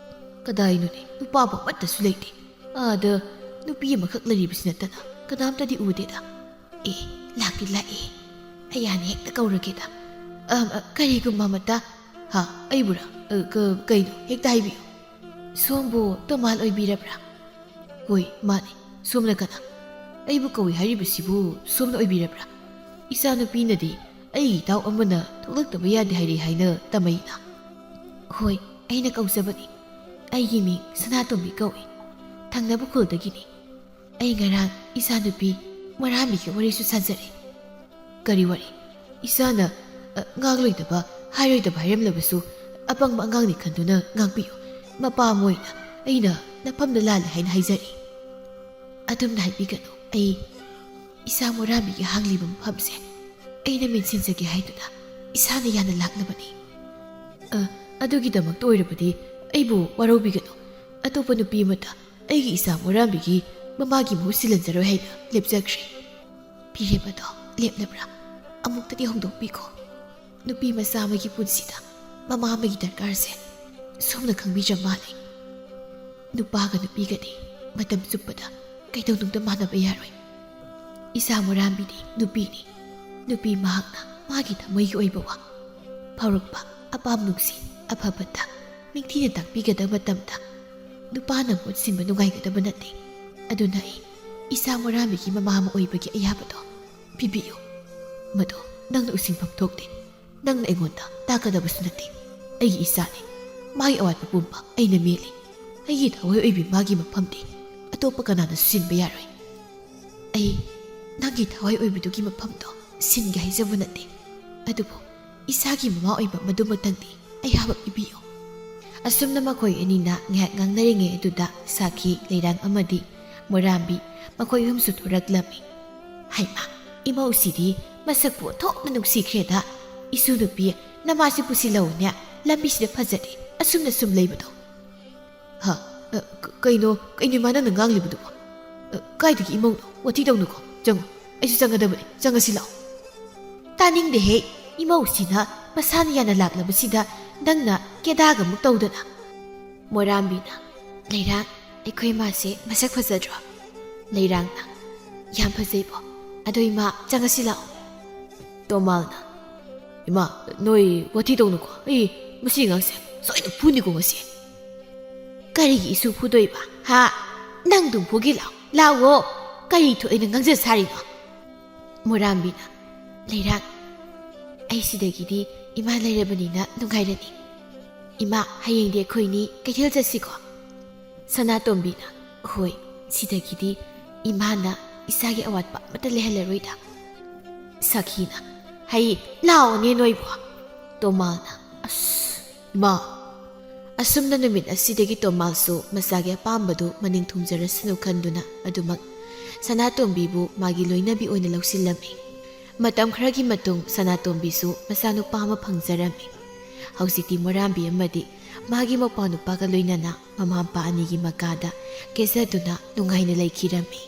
ꯀꯗꯥꯏꯅꯣꯅꯦ, ꯅꯨꯄꯥꯕꯨ ꯑꯃꯠꯇꯁꯨ ꯂꯩꯇꯦ꯫ ꯑꯥꯗ ꯅꯨꯄꯤ ꯑꯃꯈꯛ ꯂꯩꯔꯤꯕꯁꯤ ꯅꯠꯇꯅ ꯀꯅꯥꯝꯇꯗꯤ ꯎꯗꯦꯗ꯫ ꯑꯦ, ꯂꯥꯛꯇꯤ ꯂꯥꯛꯑꯦ꯫ ꯑꯩ ꯍꯥꯟꯅ ꯍꯦꯛꯇ ꯀꯧꯔꯒꯦꯗ꯫ ꯑ, ꯑ, ꯀꯔꯤꯒꯨꯝꯕ ꯑꯃꯇ"꯫ "ꯍꯥ, ꯑꯩꯕꯨꯔꯥ? ꯑ, ꯀ-, ꯀꯩꯅꯣ? ꯍꯦꯛꯇ ꯍꯥꯏꯕꯤꯌꯨ꯫ ꯁꯣꯝꯕꯨ ꯇꯣꯃꯥꯜ ꯑꯣꯏꯕꯤꯔꯕ꯭ꯔꯥ?" "ꯍꯣꯏ, ꯃꯥꯅꯤ꯫ ꯁꯣꯝꯅ ꯀꯅꯥ? ꯑꯩꯕꯨ ꯀꯧꯏ ꯍꯥꯏꯔꯤꯕꯁꯤꯕꯨ ꯁꯣꯝꯅ ꯑꯣꯏꯕꯤꯔꯕ꯭ꯔꯥ? ꯏꯆꯥꯅꯨꯄꯤꯅꯗꯤ ꯑꯩꯒꯤ ꯏꯇꯥꯎ ꯑꯃꯅ ꯊꯣꯛꯂꯛꯇꯕ ꯌꯥꯗꯦ ꯍꯥꯏꯔꯦ ꯍꯥꯏꯅ ꯇꯝꯃꯛꯏꯅ꯫" "ꯍꯣꯏ, ꯑꯩꯅ ꯀꯧꯖꯕꯅꯤ꯫ ꯑꯩꯒꯤ ꯃꯤꯡ ꯁꯅꯥꯇꯣꯝꯕꯤ ꯀꯧꯏ꯫ ꯊꯪꯅꯕ ꯈꯨꯜꯗꯒꯤꯅꯤ꯫ ꯑꯩ ꯉꯔꯥꯡ ꯏꯆꯥꯅꯨꯄꯤ ꯃꯔꯥꯃꯤꯒꯤ ꯋꯥꯔꯤꯁꯨ ꯁꯥꯖꯔꯦ꯫" "ꯀꯔꯤ ꯋꯥꯔꯤ?" "ꯏꯆꯥꯅ, ꯑ, ꯉꯥꯡꯂꯣꯏꯗꯕ, ꯍꯥꯏꯔꯣꯏꯗꯕ ꯍꯥꯏꯔꯝꯂꯕꯁꯨ ꯑꯄꯪꯕ ꯑꯉꯥꯡꯅꯤ ꯈꯟꯗꯨꯅ ꯉꯥꯡꯕꯤꯌꯨ꯫ ꯃꯄꯥ ꯑꯃ ꯑꯣꯏꯅ ꯑꯩꯅ ꯅꯐꯝꯗ ꯂꯥꯜꯂꯦ ꯍꯥꯏꯅ ꯍꯥꯏꯖꯔꯤ꯫" "ꯑꯗꯨꯝꯅ ꯍꯥꯏꯕꯤꯒꯅꯨ꯫ ꯑꯩ ꯏꯆꯥ ꯃꯣꯔꯥꯃꯤꯒꯤ ꯍꯥꯡꯂꯤꯕ ꯃꯐꯝꯁꯦ ꯑꯩꯅ ꯃꯦꯟꯁꯤꯟꯖꯒꯦ ꯍꯥꯏꯗꯨꯅ ꯏꯁꯥꯅ ꯌꯥꯅ ꯂꯥꯛꯂꯕꯅꯤ꯫" "ꯑ, ꯑꯗꯨꯒꯤꯗꯃꯛꯇ ꯑꯣꯏꯔꯕꯗꯤ ꯑꯩꯕꯨ ꯋꯥꯔꯧꯕꯤꯒꯅꯨ꯫ ꯑꯇꯣꯞꯄ ꯅꯨꯄꯤ ꯑꯃꯗ ꯑꯩꯒꯤ ꯏꯆꯥ ꯃꯣꯔꯥꯝꯕꯤꯒꯤ ꯃꯃꯥꯒꯤ ꯃꯍꯨꯠ ꯁꯤꯜꯍꯟꯖꯔꯣꯏ ꯍꯥꯏꯅ ꯂꯦꯞꯆꯈ꯭ꯔꯦ꯫" "ꯐꯤꯔꯦꯞ ꯑꯗꯣ ꯂꯦꯞꯂꯕ꯭ꯔꯥ? ꯑꯃꯨꯛꯇꯗꯤ ꯍꯣꯡꯗꯣꯛꯄꯤꯈꯣ꯫ ꯅꯨꯄꯤ ꯃꯆꯥ ꯑꯃꯒꯤ ꯄꯨꯟꯁꯤꯗ ꯃꯃꯥ ꯑꯃꯒꯤ ꯗꯔꯀꯥꯔꯁꯦ ꯁꯣꯝꯅ ꯈꯪꯕꯤꯗ꯭ꯔ ꯃꯥꯜꯂꯦ꯫ ꯅꯨꯄꯥꯒ ꯅꯨꯄꯤꯒꯗꯤ ꯃꯇꯝ ꯆꯨꯞꯄꯗ ꯀꯩꯗꯧꯅꯨꯡꯗ ꯃꯥꯟꯅꯕ ꯌꯥꯔꯣꯏ꯫ ꯏꯆꯥ ꯃꯣꯔꯥꯝꯕꯤꯗꯤ ꯅꯨꯄꯤꯅꯤ꯫ ꯅꯨꯄꯤ ꯃꯍꯥꯛꯅ ꯃꯥꯒꯤ ꯊꯃꯣꯏꯒꯤ ꯑꯣꯏꯕ ꯋꯥ ꯐꯥꯎꯔꯛꯄ, ꯑꯄꯥꯝ ꯅꯨꯡꯁꯤ, ꯑꯐ ꯐꯠꯇ ꯅꯤꯡꯊꯤꯅ ꯇꯥꯛꯄꯤꯒꯗꯕ ꯃꯇꯝꯗ ꯅꯨꯄꯥꯅ ꯃꯍꯨꯠ ꯁꯤꯟꯕ ꯅꯨꯡꯉꯥꯏꯒꯗꯕ ꯅꯠꯇꯦ꯫ ꯑꯗꯨꯅ ꯑꯩ ꯏꯆꯥ ꯃꯣꯔꯥꯝꯕꯤꯒꯤ ꯃꯃꯥ ꯑꯃ ꯑꯣꯏꯕꯒꯤ ꯑꯌꯥꯕꯗꯣ ꯄꯤꯕꯤꯌꯨ꯫ ꯃꯗꯨ ꯅꯪꯅ ꯎꯁꯤꯟꯐꯝ ꯊꯣꯛꯇꯦ꯫ ꯅꯪꯅ ꯑꯩꯉꯣꯟꯗ ꯇꯥꯛꯀꯗꯕꯁꯨ ꯅꯠꯇꯦ꯫ ꯑꯩꯒꯤ ꯏꯆꯥꯅꯤ꯫" ꯃꯥꯒꯤ ꯑꯋꯥꯠꯄ ꯄꯨꯝꯕ ꯑꯩꯅ ꯃꯦꯜꯂꯤ꯫ ꯑꯩꯒꯤ ꯊꯋꯥꯏ ꯑꯣꯏꯕꯤ ꯃꯥꯒꯤ ꯃꯐꯝꯗꯤ ꯑꯇꯣꯞꯄ ꯀꯅꯥꯅꯁꯨ ꯁꯤꯟꯕ ꯌꯥꯔꯣꯏ꯫ ꯑꯩ ꯅꯪꯒꯤ ꯊꯋꯥꯏ ꯑꯣꯏꯕꯤꯗꯨꯒꯤ ꯃꯐꯝꯗꯣ ꯁꯤꯟꯒꯦ ꯍꯥꯏꯖꯕ ꯅꯠꯇꯦ, ꯑꯗꯨꯕꯨ ꯏꯁꯥꯒꯤ ꯃꯃꯥ ꯑꯣꯏꯕ ꯃꯗꯨꯃꯛꯇꯪꯗꯤ ꯑꯩ ꯍꯥꯕ ꯄꯤꯕꯤꯌꯨ꯫ ꯑꯁꯨꯝꯅ ꯃꯈꯣꯏ ꯑꯅꯤꯅ ꯉꯥꯏꯍꯥꯛ ꯉꯥꯡꯅꯔꯤꯉꯩ ꯑꯗꯨꯗ ꯁꯥꯈꯤ, ꯂꯩꯔꯥꯡ ꯑꯃꯗꯤ ꯃꯣꯏꯔꯥꯝꯕꯤ ꯃꯈꯣꯏ ꯑꯍꯨꯝꯁꯨ ꯊꯣꯔꯛꯂꯝꯃꯤ꯫ ꯍꯩꯃꯥ, ꯏꯃꯧꯁꯤꯗꯤ ꯃꯁꯛꯄꯨ ꯑꯣꯟꯊꯣꯛꯅ ꯅꯨꯡꯁꯤꯈ꯭ꯔꯦꯗ꯫ ꯏꯁꯨ ꯅꯨꯄꯤ, ꯅꯃꯥꯁꯤ ꯄꯨꯁꯤꯜꯂꯛꯎꯅꯦ, ꯂꯝꯕꯤꯁꯤꯗ ꯐꯖꯗꯦ ꯑꯁꯨꯝꯅ ꯁꯨꯝ ꯂꯩꯕꯗꯣ꯫ ꯍꯥ? ꯑ, ꯀ-, ꯀꯩꯅꯣ, ꯀꯩꯅꯣ ꯏꯃꯥ ꯅꯪꯅ ꯉꯥꯡꯂꯤꯕꯗꯨꯕꯣ? ꯑ, ꯀꯥꯏꯗꯒꯤ ꯏꯃꯧꯅꯣ? ꯋꯥꯊꯤ ꯇꯧꯅꯨꯀꯣ꯫ ꯆꯪꯉꯣ, ꯑꯩꯁꯨ ꯆꯪꯒꯗꯕꯅꯤ, ꯆꯪꯉꯁꯤ ꯂꯥꯛꯑꯣ꯫ ꯇꯥꯅꯤꯡꯗꯦꯍꯦ, ꯏꯃꯧꯁꯤꯅ ꯃꯁꯥꯅ ꯌꯥꯅ ꯂꯥꯛꯂꯕꯁꯤꯗ ꯅꯪꯅ ꯀꯦꯗꯥꯒ ꯑꯃꯨꯛ ꯇꯧꯗꯅ꯫ ꯃꯣꯏꯔꯥꯝꯕꯤꯅ, ꯂꯩꯔꯥꯡ, ꯑꯩꯈꯣꯏ ꯏꯃꯥꯁꯦ ꯃꯁꯛ ꯐꯖꯗ꯭ꯔꯣ? ꯂꯩꯔꯥꯡꯅ, ꯌꯥꯝ ꯐꯖꯩꯕꯣ꯫ ꯑꯗꯣ ꯏꯃꯥ, ꯆꯪꯉꯁꯤ ꯂꯥꯛꯑꯣ꯫ ꯇꯣꯃꯥꯜꯅ, ꯏꯃꯥ, ꯅꯣꯏ ꯋꯥꯊꯤ ꯇꯧꯅꯨꯀꯣ꯫ ꯑꯩ ꯃꯁꯤ ꯑꯉꯥꯡꯁꯦ ꯁꯣꯏꯅ ꯐꯨꯅꯤꯀꯣ ꯉꯁꯤ꯫ ꯀꯔꯤꯒꯤ ꯏꯁꯨ ꯐꯨꯗꯣꯏꯕ? ꯍꯥ? ꯅꯪ ꯑꯗꯨꯝ ꯐꯨꯒꯦ ꯂꯥꯛꯑꯣ꯫ ꯂꯥꯛꯑꯣ꯫ ꯀꯔꯤ ꯊꯣꯛꯑꯦꯅ ꯉꯥꯡꯖ ꯁꯥꯔꯤꯅꯣ? ꯃꯣꯔꯥꯝꯕꯤꯅ, ꯂꯩꯔꯥꯡ, ꯑꯩ ꯁꯤꯗꯒꯤꯗꯤ ꯏꯃꯥ ꯂꯩꯔꯕꯅꯤꯅ ꯅꯨꯡꯉꯥꯏꯔꯅꯤ꯫ ꯏꯃꯥ, ꯍꯌꯦꯡꯗꯤ ꯑꯩꯈꯣꯏꯅꯤ ꯀꯩꯊꯦꯜ ꯆꯠꯁꯤꯀꯣ? ꯁꯅꯥꯇꯣꯝꯕꯤꯅ, ꯍꯣꯏ, ꯁꯤꯗꯒꯤꯗꯤ ꯏꯃꯥꯅ ꯏꯆꯥꯒꯤ ꯑꯋꯥꯠꯄ ꯑꯃꯠꯇ ꯂꯩꯍꯜꯂꯔꯣꯏꯗ꯫ ꯁꯈꯤꯅ, ꯍꯩ, ꯂꯥꯛꯑꯣꯅꯦ ꯅꯣꯏꯕꯨ꯫ ꯇꯣꯃꯥꯜꯅ, ꯑꯁ, ꯏꯃꯥ꯫ ꯑꯁꯨꯝꯅ ꯅꯨꯃꯤꯠ ꯑꯁꯤꯗꯒꯤ ꯇꯣꯃꯥꯜꯁꯨ ꯃꯆꯥꯒꯤ ꯑꯄꯥꯝꯕꯗꯨ ꯃꯅꯤꯡ ꯊꯨꯡꯖꯔꯁꯅꯨ ꯈꯟꯗꯨꯅ ꯑꯗꯨꯃꯛ ꯁꯅꯥꯇꯣꯝꯕꯤꯕꯨ ꯃꯥꯒꯤ ꯂꯣꯏꯅꯕꯤ ꯑꯣꯏꯅ ꯂꯧꯁꯤꯜꯂꯝꯃꯤ꯫ ꯃꯇꯝ ꯈꯔꯒꯤ ꯃꯇꯨꯡ ꯁꯅꯥꯇꯣꯝꯕꯤꯁꯨ ꯃꯆꯥꯅꯨꯄꯥ ꯑꯃ ꯐꯪꯖꯔꯝꯃꯤ꯫ ꯍꯧꯖꯤꯛꯇꯤ ꯃꯣꯔꯥꯝꯕꯤ ꯑꯃꯗꯤ ꯃꯥꯒꯤ ꯃꯧꯄ꯭ꯋꯥꯅꯨꯄꯥꯒ ꯂꯣꯏꯅꯅ ꯃꯃꯥ ꯃꯄꯥ ꯑꯅꯤꯒꯤ ꯃꯀꯥꯗ ꯀꯦꯖꯗꯨꯅ ꯅꯨꯡꯉꯥꯏꯅ ꯂꯩꯈꯤꯔꯝꯃꯤ꯫